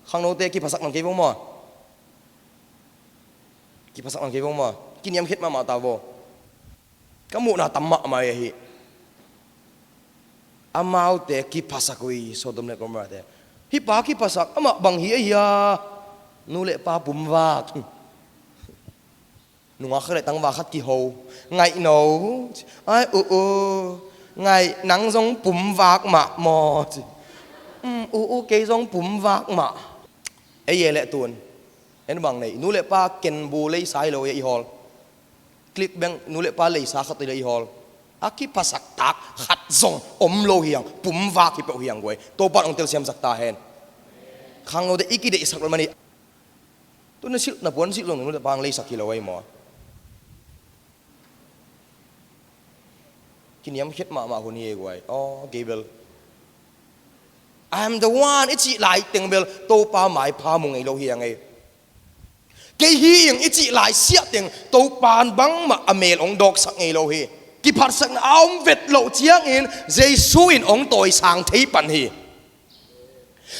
Khangnote kiphasak man kei vo maw? Kiphasak man kei vo maw? Kiniamkhiat mahmah ta vo. Ka muhna tam mahmah ahi. Amaute kiphasak uh hi, Sodom le Gomorrah te. Hih pa kiphasak, amah bang hi ahi a, nu le pa pumvak. Nungak khat le tangval khat kiho. Ngaih no. Ai, uh, uh. Ngaih, nang zong pumvak mah maw? Um, uh, uh, kei zong pumvak mah. Ei e leh tun. En bang nei. Nu le pa kenbu leisa hi lo e i hawl. Click beng nu le pa leisa khat hi lo i hawl. A kiphasak tak khat zong om lo hi hang. Pumvak hi peuh hi hang guai. Topa'n hong telsiamsak ta hen. Khangnote i kideihsak lo mah ni. Tu na silh, na puan silh zong nu le pa hong leisak hi lo ahi maw? Kiniamkhiat mahmah hun hi ei guai. Aw, kei bel, "I am the one," i cih lai teng bel Topa maipha mu ngei lo hi hang ei. "Kei hi ing," i cih lai siah teng Topa'n bangmah a mel hong dawksak ngei lo hi. Kiphatsakna a om vet loh ciangin Jesu in hong tawisang thei pan hi.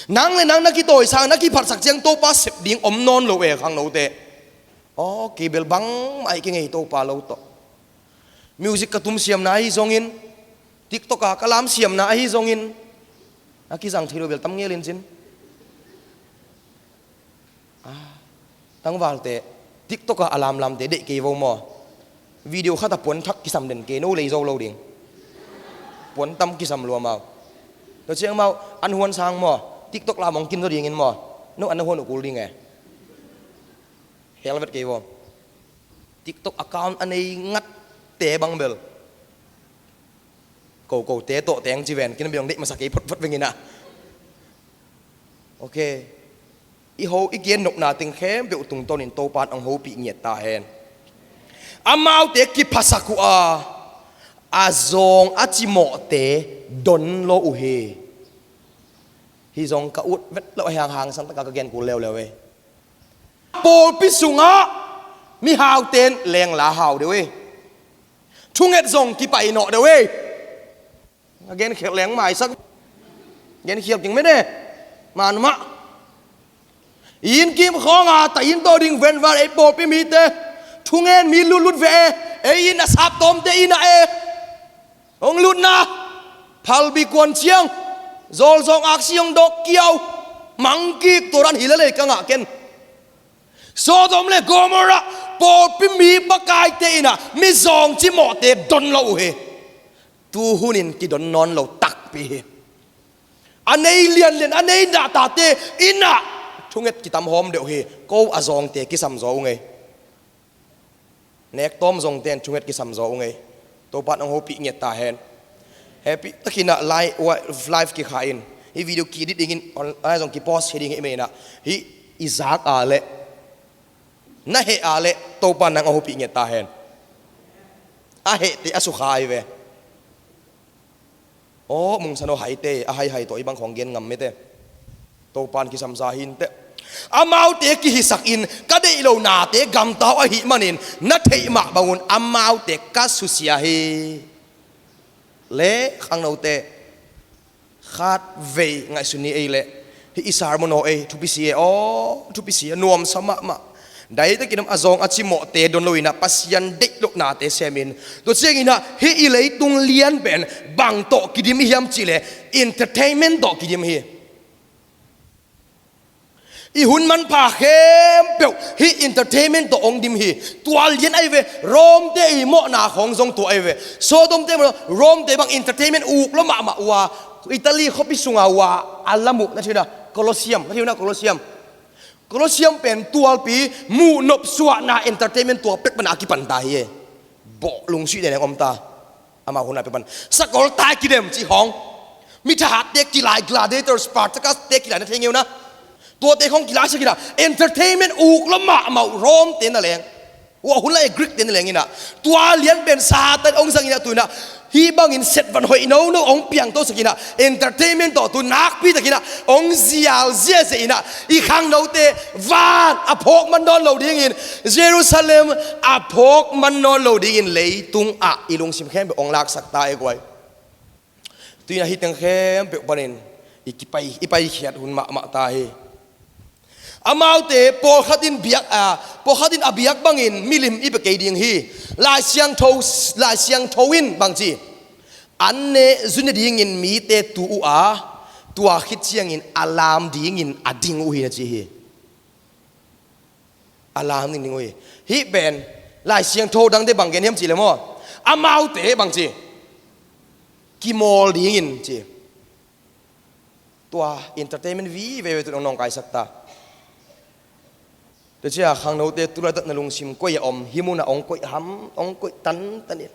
Nang le nang na kitawisang, na kiphatsak ciang Topa sep ding om nawn lo e khangnote. Aw, kei bel bangmah hi kei ngei Topa lo tawh. Music ka tum siamna ahi zongin, TikTok ah ka lam siamna ahi zongin, a kizang thei lo bel tam ngelin cin. Ah, tangvalte, TikTok ah a lamlamte deih kei vo maw? Video khat ah puan thak kisam den kei, no lei zo lo ding. Puan tam kisam lua mau. Tua ciang mau, an huan sang maw? TikTok lam hong kin zo dingin maw? No an na huan uh kul ding e. Hel vet kei vo. TikTok account a nei ngatte bang bel ko ko te tawh teng ci ven, kin biang deih masa kei photphot vengin ah. Ok. I ho, i gen nopna teng khempeuh tungtawnin Topa'n hong hopih ngiat ta hen. Amaute kiphasak uh a, a zawng a cimawhte don lo uh hi. Hih zong ka ut vet loh a, hiang hangsan taka ka gen kul leuleu ei. Pawlpi sungah mihaute in lengla hau deuh ei. Thunget zong kipai nawh deuh ei. A genkhial leng maisak. Genkhial king mene. Manmah. Inn kim khawng a ta inn tawh ding venvan ei pawlpi mite. Thungen mi lutlut ve e. Ei inn a saptawmte inn ah e. Hong lutna phalbi kuan ciang zawlzawng aksi hong dawk kiau. Mangkik tua dan hi lelei ka ngah ken. Sodom le Gomorrah pawlpi mi pakaite in ah mizawng cimawhte don lo uh hi. Tuhunin kidon nawn lo takpi hi. A nei lianlian, a nei nahtate in ah thunget kitam hawm deuh hi. Ko a zawngte kisam zaw uh ngei. Nek tawm zongte in thunget kisam zaw uh ngei. Topa'n hong hopih ngiat ta hen. Happy takin ah live, live kikha in. Hih video ki-edit dingin online zong kipost hi ding hi mei in ah. Hih i zak a leh, na heh a leh Topa'n nang hong hopih ngiat ta hen. A hehte a sukha ahi ve. Aw, mungsan aw, haite, a haihai tawh i bang khawng gen ngam mite. Topa'n kisamza hi inteh. Amaute kihisak in ka deih lo nate gamta uh ahih manin na theih mah bangun amaute ka susia hi. Le khangnote, khatvei ngaihsun ni ei leh. Hih i sermon aw ei, thupi si e aw, thupi si e, nuamsa mahmah. Daitakin a zawng a cimawhte don lo in ah Pasian deih loh nate semin. Tua ciangin ah hih i leitung lian pen bang tawh kidim i hiam cih leh entertainment tawh kidim hi. I hun manpha khempeuh hih entertainment tawh hong dim hi. Tua lian ahi ve, Rome te i mawhna khawng zong tua ahi ve. Sodom te mawh, Rome te bang entertainment uk lo mahmah uh a, Italy khuapi sunga uh a, a lam uh na thei uh na, Colosseum, na thei uh na Colosseum. Colosseum pen tualpi muhnop suahna entertainment tua pek pana a kipan ta hi e. Bawh lungsuih den eng om ta. Amau hun a pek pan sakol tai kidem cih khawng. Mi thahatte kilai, gladiator, Spartacus te kilai na thei ngeu na. Tuate khawng kilai sa kila. Entertainment uk lo mahmah uh Rome te na leng. Ua hun lai Greek te na leng inah, tua lian pen Satan hong zang inah tu inah, hih bangin setvan hoih nono hong piangto sak inah, entertainment tawh tu nakpi tak inah hong zial ziazia inah, i khangnote van a phawk man nawn lo dingin, Jerusalem a phawk man nawn lo dingin leitung ah i lungsim khempeuh hong laksak ta e guai. Tu inah hih teng khempeuh panin i kipai, i paikhiat hun mahmah ta hi. Amaute pawlkhat in biak a, pawlkhat in a biak bangin milim i bia kei ding hi. Lai Siangtho, Lai Siangtho in bangci, an ne zu ne dingin mite tu uh a, tua khit ciangin a lam dingin a ding uh hi na ci hi. A lam ding ding uh hi. Hih pen Lai Siangtho dangte bang gen hiam cih le maw, amaute bangci, kimawl dingin ci. Tua entertainment vive ve tun hong nawngkaisak ta. Tua cia khangnote tu laitak na lungsim koi a om, hih munah hong koih ham, hong koih tantan in.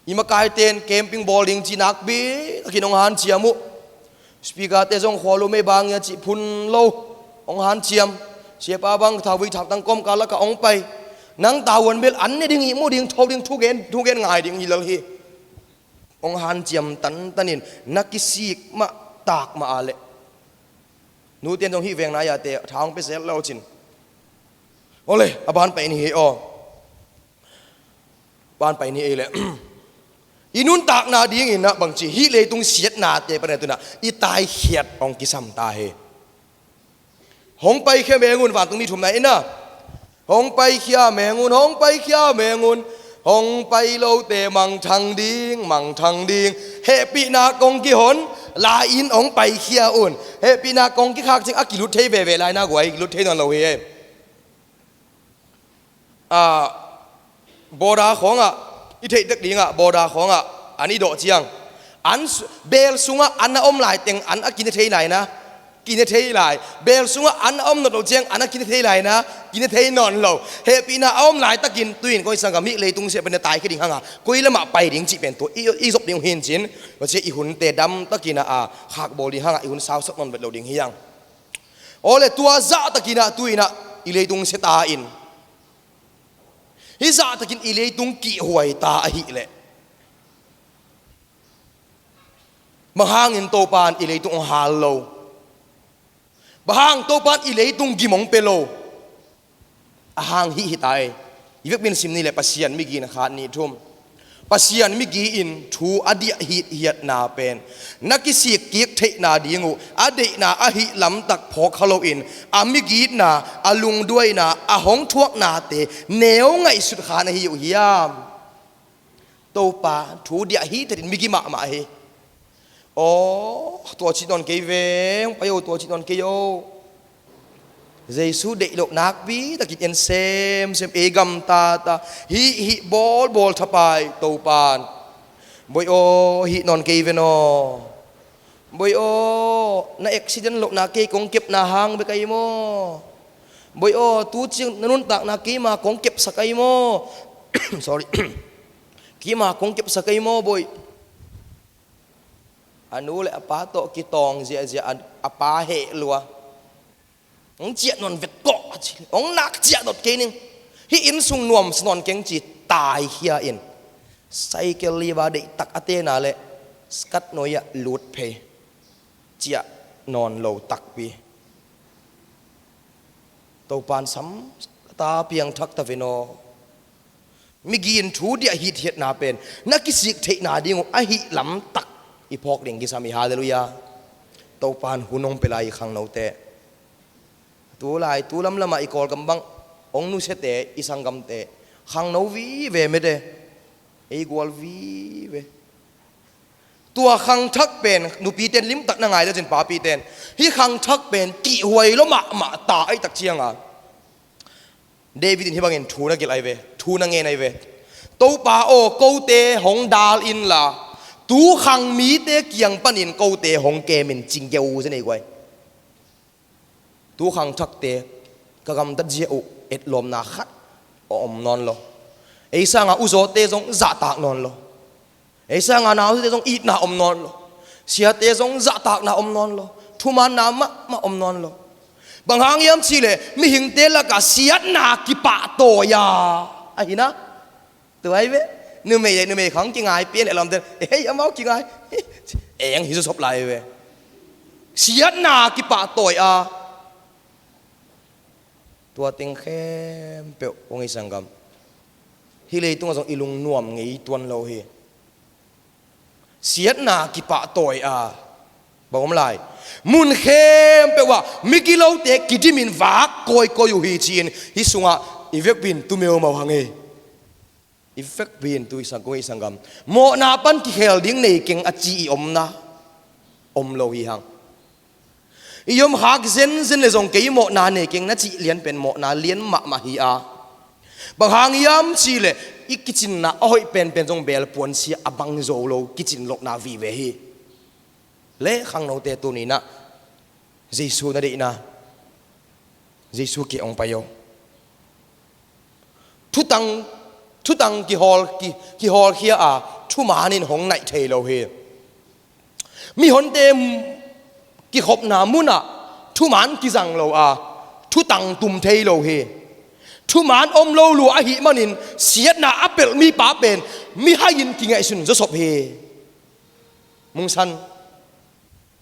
I makaite in camping bawl ding ci nakpi takin hong hanciam uh. Speaker te zong khua lo mei bang ia cih phun lo hong hanciam. Siapa bang thauvui thamtang kawmkal lakah hong pai. Nang tavuan bel an ne ding, ihmu ding, tho ding, thugen, thugen ngai ding hi lel hi. Hong hanciam tantan in na kisik mah tak mah a leh, nute in zong hih veng na iate tha hong pia zel lo cin. Awle, a ban pai ni hi aw. Ban pai ni ei leh i nuntakna dingin ah bangci hih leitung siatnate pan a tunah i taikhiat hong kisam ta hi. Hong paikhia mengun, vantungmi thumna in ah, hong paikhia mengun, hong paikhia mengun. Hong pai lote mangthang ding, mangthang ding. Hehpihna kong kihon lai-in hong paikhia un. Hehpihna kong kikhak ciang a kilut thei veve lai na guai, kilut thei nawn lo hi ei. Ah, border khawngah i theih tek dingah, border khawngah an i dawh ciang, an su-, bel sungah an a om laiteng an a kine thei lai na, kine thei lai. Bel sungah an a om nawn lo ciang an a kine thei lai na, kine thei nawn lo. Hehpihna a om laitakin tuin koi sanggam hih leitung siah pen a taikhia ding hanga koi lamah pai ding cih pen tua i, i zop ding uh hi in cin. Tua ciah i hunte damtakin ah, a khakbawl ding hangah i hun sausak nawn vet lo ding hi hang. Awle, tua zahtakin ah tuin ah i leitung sia ta in, hih zahtakin i leitung kihhuai ta ahih leh, bang hangin Topa in i leitung hong hal lo? Bang hang Topa in i leitung gim hong pia lo? A hang hih hi ta ei. I vekpi in sim ni leh Pasian migi in khat nih thum. Pasian migi in thu a diah hithiatna pen na kisik kik theihna ding uh a deihna ahih lamtak phawk kha loin, a migitna, a lungduaina, a hong thuaknate neu ngaihsut kha na hi uh hiam? Topa thu diah hithiat in migi mahmah hi. Aw, tua cih nawn kei ve, hong pai o, tua cih nawn kei o. Jesu deih loh nakpi takin en semsem, ei gamtata, hih, hih bawlbawl thapai Topa in, boi aw, hih nawn kei ven aw. Boi aw, na accident lohna kei kong kepna hang bek ahi maw? Boi aw, tu ciang na nuntakna keima kong kepsak ahi maw? Sorry. Keima kong kepsak ahi maw, boi? A nu le a pa tawh kitawng ziahziah a, a pa heh lua. Hong ciah nawn vet kawh a ci, hong nak ciah dot kei ning. Hih inn sung nuamsa nawn keng ci, taikhia in. Cycle liva deihtak a tena le skat nuai-ah lut phei. Ciah nawn lo takpi. Topa in sam ta, piangthak ta ven aw. Migi in thu diah hithiatna pen na kisik theihna ding uh ahih lamtak i phawk ding kisam hi. Halleluiah. Topa in hun hong pia lai hi khangnote. Tu lai tu lamlamah i Kawlgam bang hong nusiate, i sanggamte, khangno vive mete, ei gual vive. Tua khangthak pen nupite in limtak na ngai lecin, papite in hih khangthak pen kihhuai lo mahmah ta ahih tak cianga David in hih bangin thu na gelh ahi ve, thu na ngen ahi ve. Topa aw, kote hong dal inla, tu khang mite kiang panin kote hong kem in, ci ngeu zen ei guai. Tu khangthakte ka gamtat zia uh etlawmna khat a om nawn lo. Ei sanga uzawte zong zahtak nawn lo. Ei sanga nausate zong itna om nawn lo. Siate zong zahtakna om nawn lo. Thumaanna mahmah om nawn lo. Bang hang hiam cih leh mihingte lakah siatna kipahtawi a, ahi na. Tua hi ve. Numei le numei khawng kingai pian le lawmte, hei, amau kingai. Eng hi zawsop lai ve. Siatna kipahtawi a. Tua teng khempeuh kong ei sanggam, hih leitungah zong i lungnuam ngei tuan lo hi. Siatna kipahtawi a, bang om lai? Mun khempeuh ah migilote kidimin vak kawikawi uh hi ci-in hih sungah i vekpi-in tu meumau hang ei. I vekpi-in tu i sang, kong ei sanggam, mawhna pan kikhel ding nei keng a ci i omna om lo hi hang. I om khak zenzen le zong kei mawhna nei keng na cih lian pen mawhna lian mahmah hi a. Bang hang hiam cih leh i kicinna a hoih penpen zong beel puansia a bang zo lo kicin lohna vive hi. Le khangnote, tuni-in ah Jesu na deihna, Jesu kiang hong pai o. Thutang, thutang kihawl, ki, kihawlkhia a, thuman in hong naih thei lo hi. Mihonte kikhopna munah thuman kizang lo a, thutang tum thei lo hi. Thuman om lo lua ahih manin siatna a pelh mipa pen mihai-in kingaihsun zawsop hi. Mungsan,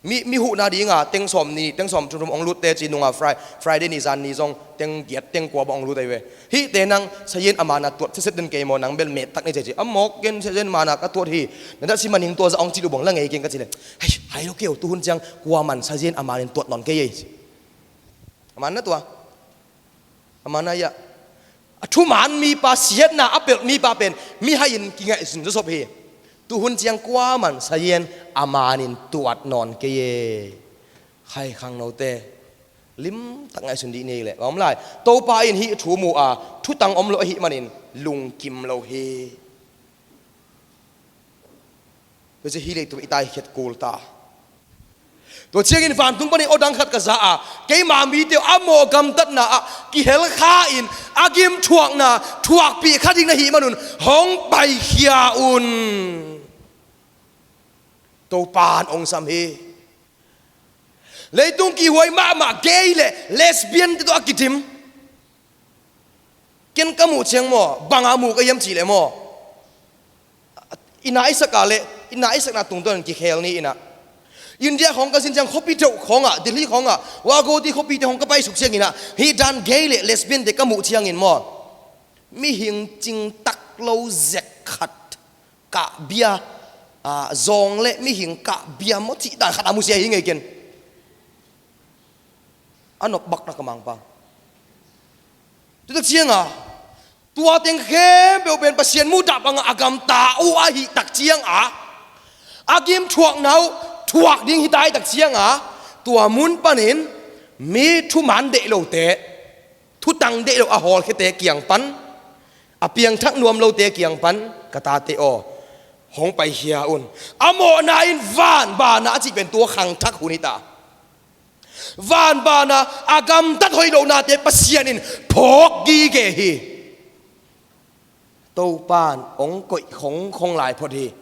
mi, mi huhna dinga teng sawm ni, teng sawm thum hong lutte ci nunga Fri-, Friday ni zan ni zong teng giat teng kua bang hong lut ahi ve. Hihte nang sazian a mana tuat setset den kei maw, nang bel mettak ni ci ci. A mawk ken sazian mana ka tuat hi. Na datsi manin tua zah hong cih uh bang la ngei keng ka cih leh, hei, hai lo kei o, tuhun ciang kuaman sazian a manin tuat nawn kei ei. A man na tua. A man na ia. A thuman mipa, siatna a pelh mipa pen mihai-in kingaihsun zawsop hi. Tuhun ciang kuaman sazian a manin tuat nawn kei ei. Hai khangnote, limtak ngaihsun dih ni leh, bang om lai? Topa in hih thu mu a, thutang om lo ahih manin lungkim lo hi. Tua ci hih leitung i taikhiat kul ta. Tua ciangin vantung panin aw dang khat ka za a, keima mite uh a mawh gamtatna ah kihelkha-in a gim thuakna thuakpih kha ding na hih manun hong paikhia un. Topan hong sam hi. Leitung kihhuai mahmah gay le lesbian te tawh a kidim. Ken ka muh ciang maw, banga mu ka hiam cih leh maw, i na i sak a leh i na i sakna tungtawn in kikhel ni in ah. India khawng ka zin ciang khuapi deuh khawngah, Delhi khawngah, Wagodi khuapite khawng ka paisuk ciangin ah, hih dan gay le lesbian te ka muh ciangin maw, mihing cingtak lo zek khat kah bia, a, zawng le mihing kah bia maw cih dan khat a musia hi ngei ken. A nop bak na ka mangpa. Tutak cianga tua teng khempeuh pen Pasian muhdah bangah a gamta uh ahih tak cianga, a gim thuakna uh thuak ding hita ahih tak cianga, tua mun panin mi thuman deih lote, thutang deih lo a hawlkhiate kiang pan, a piangthak nuam lote kiang pan, ka tate aw, hong paikhia un. A mawhna in vanbanah a cih pen tua khangthak hun hita. Vanbanah a gamtat hoih lohnate Pasian in phawk gige hi. Topan hong koih khongkhong lai phot hi.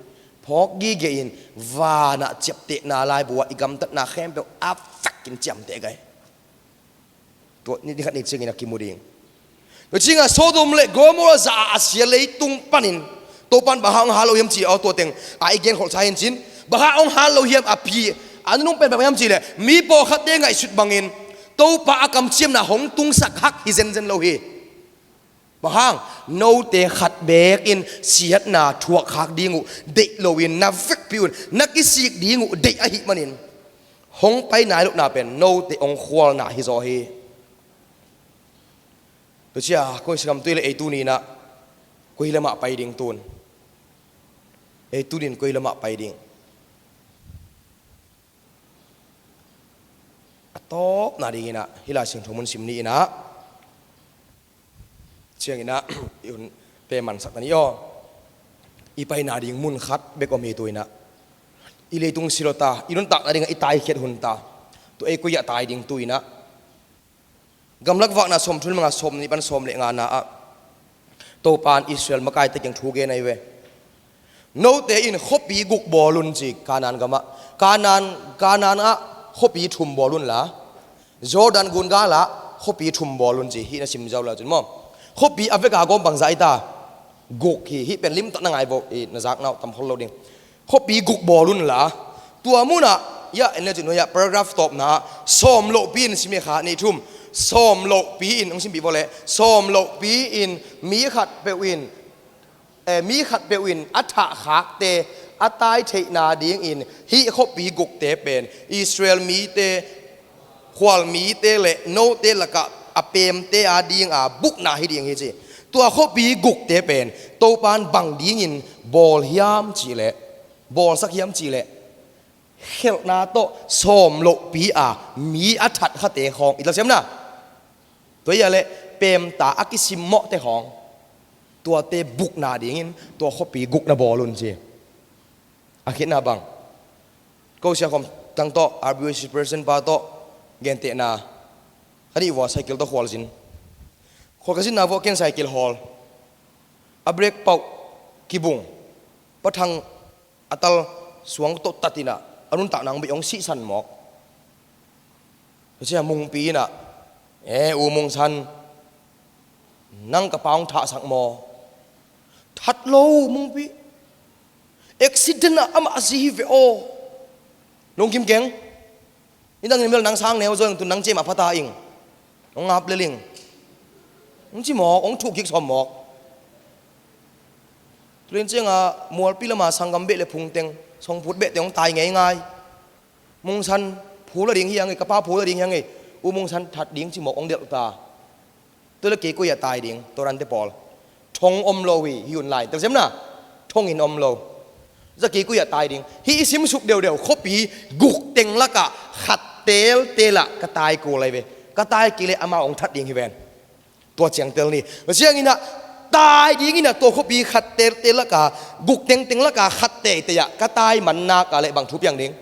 Phawk gige in vanah ciaptehna laibu ah i gamtatna khempeuh a fakin ciamteh gai. Tua ni, ni khat ni ciangin a kimu ding. Tua ciangah Sodom le Gomorrah zah a, a sia leitung panin Topan bang hang hong hal lo hiam cih aw, tua teng a i genkholh sa hi in cin. Bang hang hong hal lo hiam a pi, a nunung pen bang hiam cih leh mi pawlkhatte ngaihsut bangin Topa a kamciamna hong tungsak hak hi zenzen lo hi. Bang hang? Note khat beek in siatna thuak khak ding uh deih loin na vekpi un, na kisik ding uh deih ahih manin hong pai nai lohna pen note hong khualna hi zaw hi. Tua cia koi siam tui le ei tuni-in ah koi lamah pai ding tun. Ei tunin koi lamah pai ding. A tawpna dingin ah hih Lai Siangtho mun sim ni in ah, ciangin ah i hun pe mansak ta ni aw. I paina ding mun khat bek om hi tu-in ah. I leitung silawta, i nuntakna dingah i taikhiat hun ta. Tua ei koi-ah tai ding tu-in ah. Gamlak Vakna sawmthum le nga, sawmnih pan sawm le ngana ah Topan Israel makaite kiang thu gen ahi ve. Note in khuapi guk bawl un ci, Kanaan gamah. Kanaan, Kanaan ah khuapi thum bawl unla, Jordan gun galah khuapi thum bawl un ci, hih na sim zo lo cin maw. Khuapi a veka gawm bangzah i ta, guk hi, hih pen limtak na ngai vo, i na zakna uh tam khol lo ding. Khuapi guk bawl unla, tua munah, ya, en le cin, ya, paragraph tawpna, sawm lohpi in sim e kha, nih thum, sawm lohpi in, hong simpih vo le, sawm lohpi in, mi khat peuh in, eh, mi khat peuh in a thahkhakte a tai theihna dingin hih khuapi gukte pen Israel mite, khual mite le note lakah a pemte a dinga bukna hi ding hi ci. Tua khuapi gukte pen Topan bang dingin bawl hiam cihleh, bawlsak hiam cihleh, khelhna tawh sawm lohpi a mi a thatkhate khawng i tla siamna. Tua hi a le pemta a kisimmawhte khawng, tuate bukna dingin tua khuapi guk na bawl un ci. A khitna bang, ko siakhom tang tawh, R B C president pa tawh gentehna, ka nih vua cycle tawh khualzin. Khual ka zinna vua ken cycle hawl. A brake pauh kibung. Pathang a tal suang tawh tatinah a nuntakna hong bei hong sihsan mawk. Tua ciah Mungpi inah, "E, U Mungsan, nang ka pa hong thahsak maw?" "That lo, Mungpi. Accident ah amah a si hi ve aw." Lungkim keng. Nidang in mel nang sang neu zaw ing, tun nang ciam a phata ing. Hong ngap lel ing. Hong ci mawk, hong thuh kik sawm mawk. Tulen ciangah Mualpi lama sanggam beh le phungteng songphut behte hong tai ngeingai. Mungsan phu la ding hi hang e, ka pa phu la ding hi hang e. U Mungsan that ding ci mawk hong delhta. Tua le kei koi ah tai ding, tua rante pawl. Thong om lo hi, hi un lai. Tel siamna, thong in om lo. Za kei koi ah tai ding. Hih i simsuk deuhdeuh, khuapi guk teng lakah khat teltel ah ka tai kul lai ve. Ka tai kei le amau hong that ding hi ven. Tua ciang tel ni. Tua cianginah tai dinginah tua khuapi khat teltel lakah, guk tengteng lakah khat teitei ah ka tai man nak a le bang thu piang ding.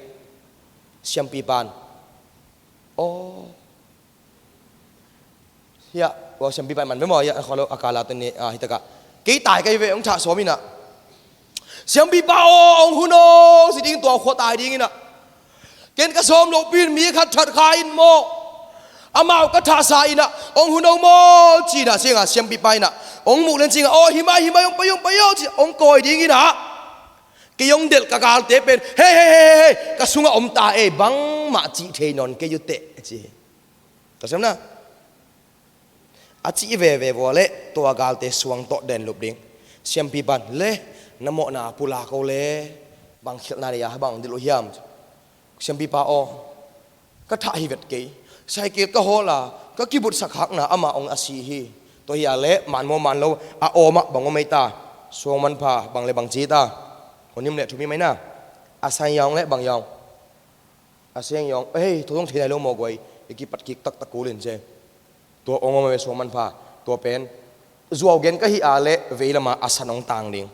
Siampipan. Aw. Hiah, ua siampipa man ve maw, hiah, a kala tuni, a, hitakah. Kei tai kai ve, hong thah sawm inah. Siampipa aw, hong hun aw, si ding tua khua tai dinginah. Ken ka sawm lohpi in mi khat that kha in maw. Amau ka thahsa inah, hong hun aw maw, cinah, ciangah, siampipa inah. Hong muk len ciangah, aw, himai, himai, hong pai, hong pai aw, ci, hong kawi dinginah. Kei hong delh ka galte pen, hei, hei, hei, hei, ka sungah om ta ei, bangmah cih thei nawn kei uh teh, ci. Ka sem na. A cih veve vua le tua galte suang tawh den lup ding. Siampipan le na mawhna pulak o le bang khialhna nei a bang dil uh hiam? Siampipa aw, ka thah hi vet kei. Cycle ka hawl a ka kibutsak hakna amah hong a si hi. Tua hi a le man maw man lo a awmah bang om ei ta. Suang manpha bang le bang ci ta. Hunim le thumi mai na. A sai yaung le bang yaung. A seng yawng, "Ei, tua zong thei nai lo maw guai, i kipat kik taktak kul in," ci. Tua ong om a ve suang manpha, tua pen zuau gen ka hi a le vei lama a san ong tang ding.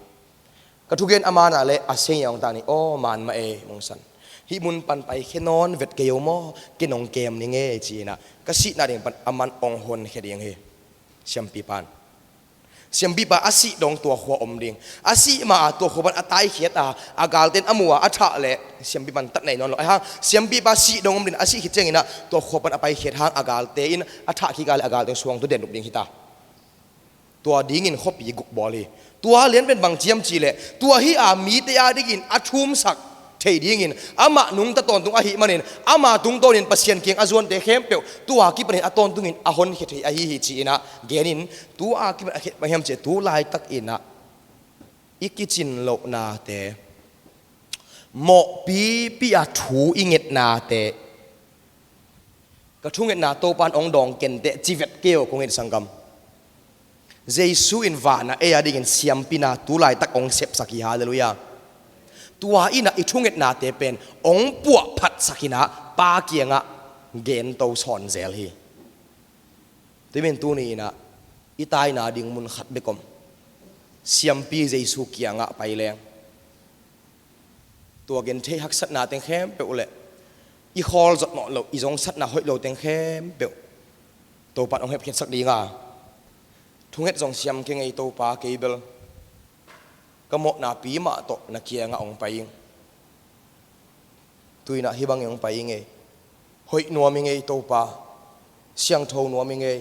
Ka thugen a man a le a seng yawng tang ding, "Aw, man mah e, Mungsan. Hih mun pan pai khe nawn vet kei o maw, ken ong kem ning e," ci-inah ka sihna ding pan a man ong hon khe ding hi. Siampipan. Siampipa a sih dong tua khua om ding. A sih ma a tua khua pan a taikhiat a, a galten a mu a, a thah le siampipan tat nei nawn lo. Ahi hang, siampipa sih dong om ding, a sih khit ciangin a tua khua pan a paikhiat hang a galte in a thah kik a le a galte suang tu den duk ding hita. Tua dingin khuapi guk bawl hi. Tua lian pen bang ciam ci le, tua hi a mite a dingin a thumsak thei dingin, amah nungta tawntung ahih manin, ama tungtawnin Pasian kiang a zuante khempeuh, tua kipanin a tawntungin a honkhia thei ahi hi ci-inah, genin, tua kipan a khet bang hiam ci, tu laitakinah, i kicin lohnate, mawhpipi a thu i ngetnate, ka thungetna Topan ong dawng kenteh ci vet kei o kong it sanggam. Jesu in vanah ei a dingin siampina tu laitak ong sepsak hi, halleluiah. Tua inah i thungetnate pen ong puahphatsak inah Pa kiangah gento sawn zel hi. Tuimin tuni inah i taina ding mun khat bek om. Siampi Jesu kiangah pai leng. Tua gen thei haksatna teng khempeuh le i khawl zot nawn lo, i zongsatna hoih lo teng khempeuh Topan ong hepkhiatsak dinga, thunget zong siam keng ei Topa, kei bel ka mawhna pi mah tawh na kiangah ong pai ing. Tuinah hih bangin ong pai ing ei. Hoih nuam ing ei Topa. siangtho nuam i ngei.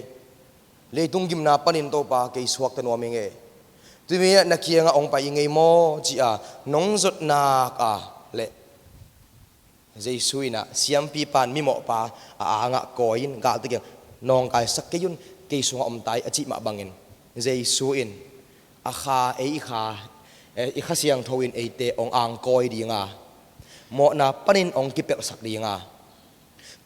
Leitung gimna panin Topa kei suakta nuam i ngei. Tumi ah na kiangah hong pai i ngei maw ci-a nong zotnak a leh Jesu in ah siampipa in mimawhpa a angah kawi in galta kiang nawngkaisak kei un, kei sungah om tai a cih mah bangin Jesu in a kha, ei i kha, eh, i Kha Siangtho in eite hong angkawi dinga, mawhna panin hong kipelhsak dinga,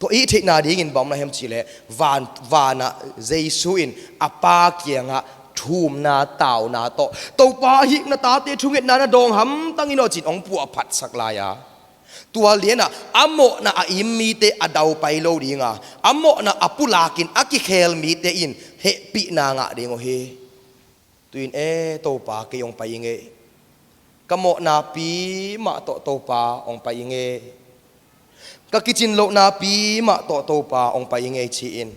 tua i theihna dingin bang om na hiam cihleh van, vanah Jesu in a Pa kiangah thumna tauna tawh, Topa, hih na tate thungetna na dawng hamtang in aw, cin hong puahphatsak lai-a, tua lianah a mawhna a im mite a daupai lo dinga, a mawhna a pulakin a kikhel mite in hehpihna ngah ding uh hi. Tu-in e Topa, kei hong pai i ngei. Ka mawhnapi mah tawh Topa hong pai i ngei. Ka kicin lohnapi mah tawh Topa hong pai i ngei ci-in,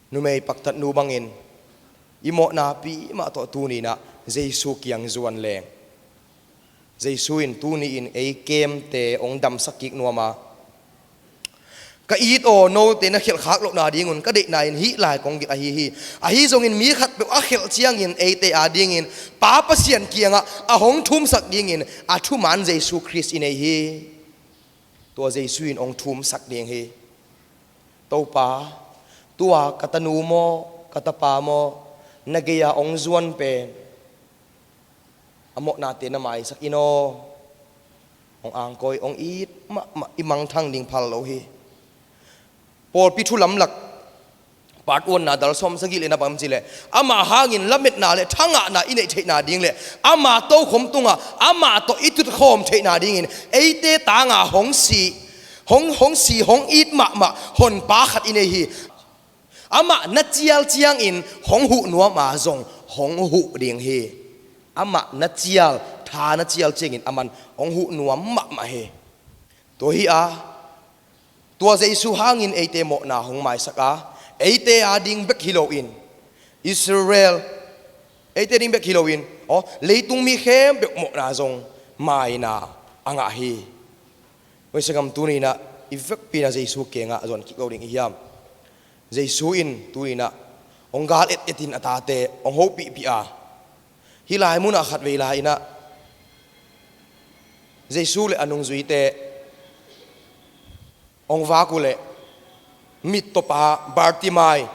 numei paktatnu bangin i mawhnapi mah tawh tuni-in ah Jesu kiang zuan leng. Jesu in tuni-in ei kemte hong damsak kik nuam a, ka it aw, note na khelh khak lohna dingun ka deihna in hih lai kong gelh ahi hi. Ahi zongin mi khatpeuh a khelh ciangin eite adingin Pa Pasian kiangah a hong thumsak dingin a thuman Jesu Khrist i nei hi. Tua Jesu in hong thumsak ding hi. Topa, tua ka tanu maw, ka tapa maw, na gei-a hong zuan pen a mawhnate na maisak in aw. Hong angkawi, hong it mahmah, i mangthang ding phal lo hi. Pawlpi thu lamlak part one-na dal sawmsagih le na bang cihleh, amah hangin lametna le thangahna i neih theihna ding le ama tokhom tungah amah tawh i tutkhawm theihna dingin eite tanga hong si, hong, hong si, hong it mahmah honpa khat i nei hi. Amah na cial ciangin hong huh nuam a zong hong huh ding hi. Amah na cial, tha na cial ciangin aman hong huh nuam mahmah hi. Tua hi a, tua Jesu hangin eite mawhna hong maisak a, eite ading bek hi loin Israel, eite ding bek hi loin aw, leitung mi khempeuh mawhna zong maina a ngah hi. Tua hi sangam tuni-in ah i vekpi-in ah Jesu kiangah zuan kik lo ding i hiam? Jesu in tuni-in ah hong gal etetin a tate hong hopihpih a, hih lai munah khatvei lai-in ah Jesu le a nungzuite hong vak uh leh mittawpa Bartimai,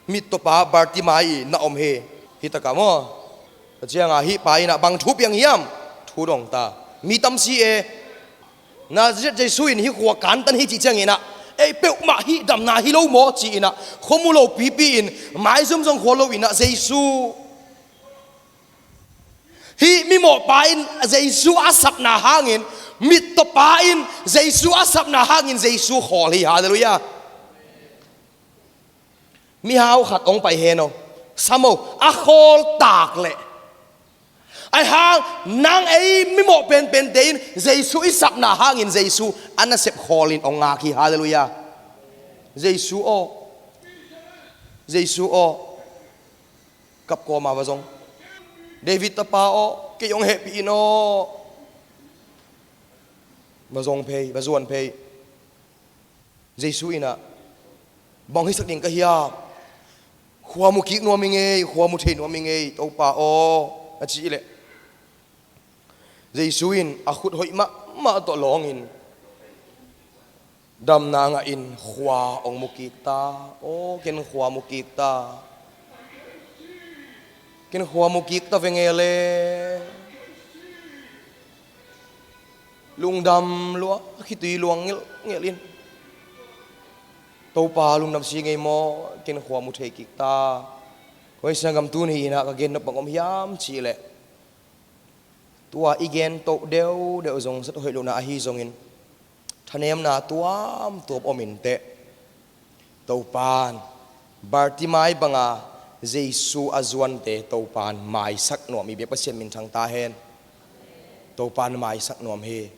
mittawpa Bartimai i na om hi. Hi taka maw? Tua cianga hih pa in ah bang thu piang hiam? Thu dong ta. Mi tam si e. Nazareth Jesu in hih khua kantan hi cih ciangin ah ei peuhmah hih damna hi lo maw ci-in ah khua mu lo pipi-in, maizum zong khua lo-in ah Jesu, hih mimawhpa in Jesu a sapna hangin, mittawpa in Jesu a sapna hangin Jesu khawl hi. Halleluiah. Mihau khat hong pai hen aw, sam aw, a khawl tak leh, ahi hang nang ei mimawh penpente in Jesu i sapna hangin Jesu a nasep khawlin hong ngak hi. Halleluiah. Jesu aw, Jesu aw, kap kawma va zong. David tapa aw, kei hong hehpih in aw. Va zong phei, va zuan phei. Jesu in ah bang hisak ding ka hiam? Khua mu kik nuam i ngei, khua mu thei nuam i ngei, Topa aw, a cih leh Jesu in a khut hoih mahmah tawh lawngin damna ngahin khua hong mu kik ta. Aw, ken khua mu kik ta. Ken khua mu kik ta veng e le. Lungdam lua, khitui luang ngelhngelh in, Topa, lungdam si ngei maw, ken khua mu thei kik ta. Tua hi sangam tuni-in ah ka gen nop bang om hiam cih leh, tua i gen toh deuhdeuh zong sat hoih lohna ahi zongin thanemna tuamtuam om inteh. Topan Bartimai banga Jesu a zuante Topan maisak nuam i biak Pasian minthang ta hen. Topan maisak nuam hi.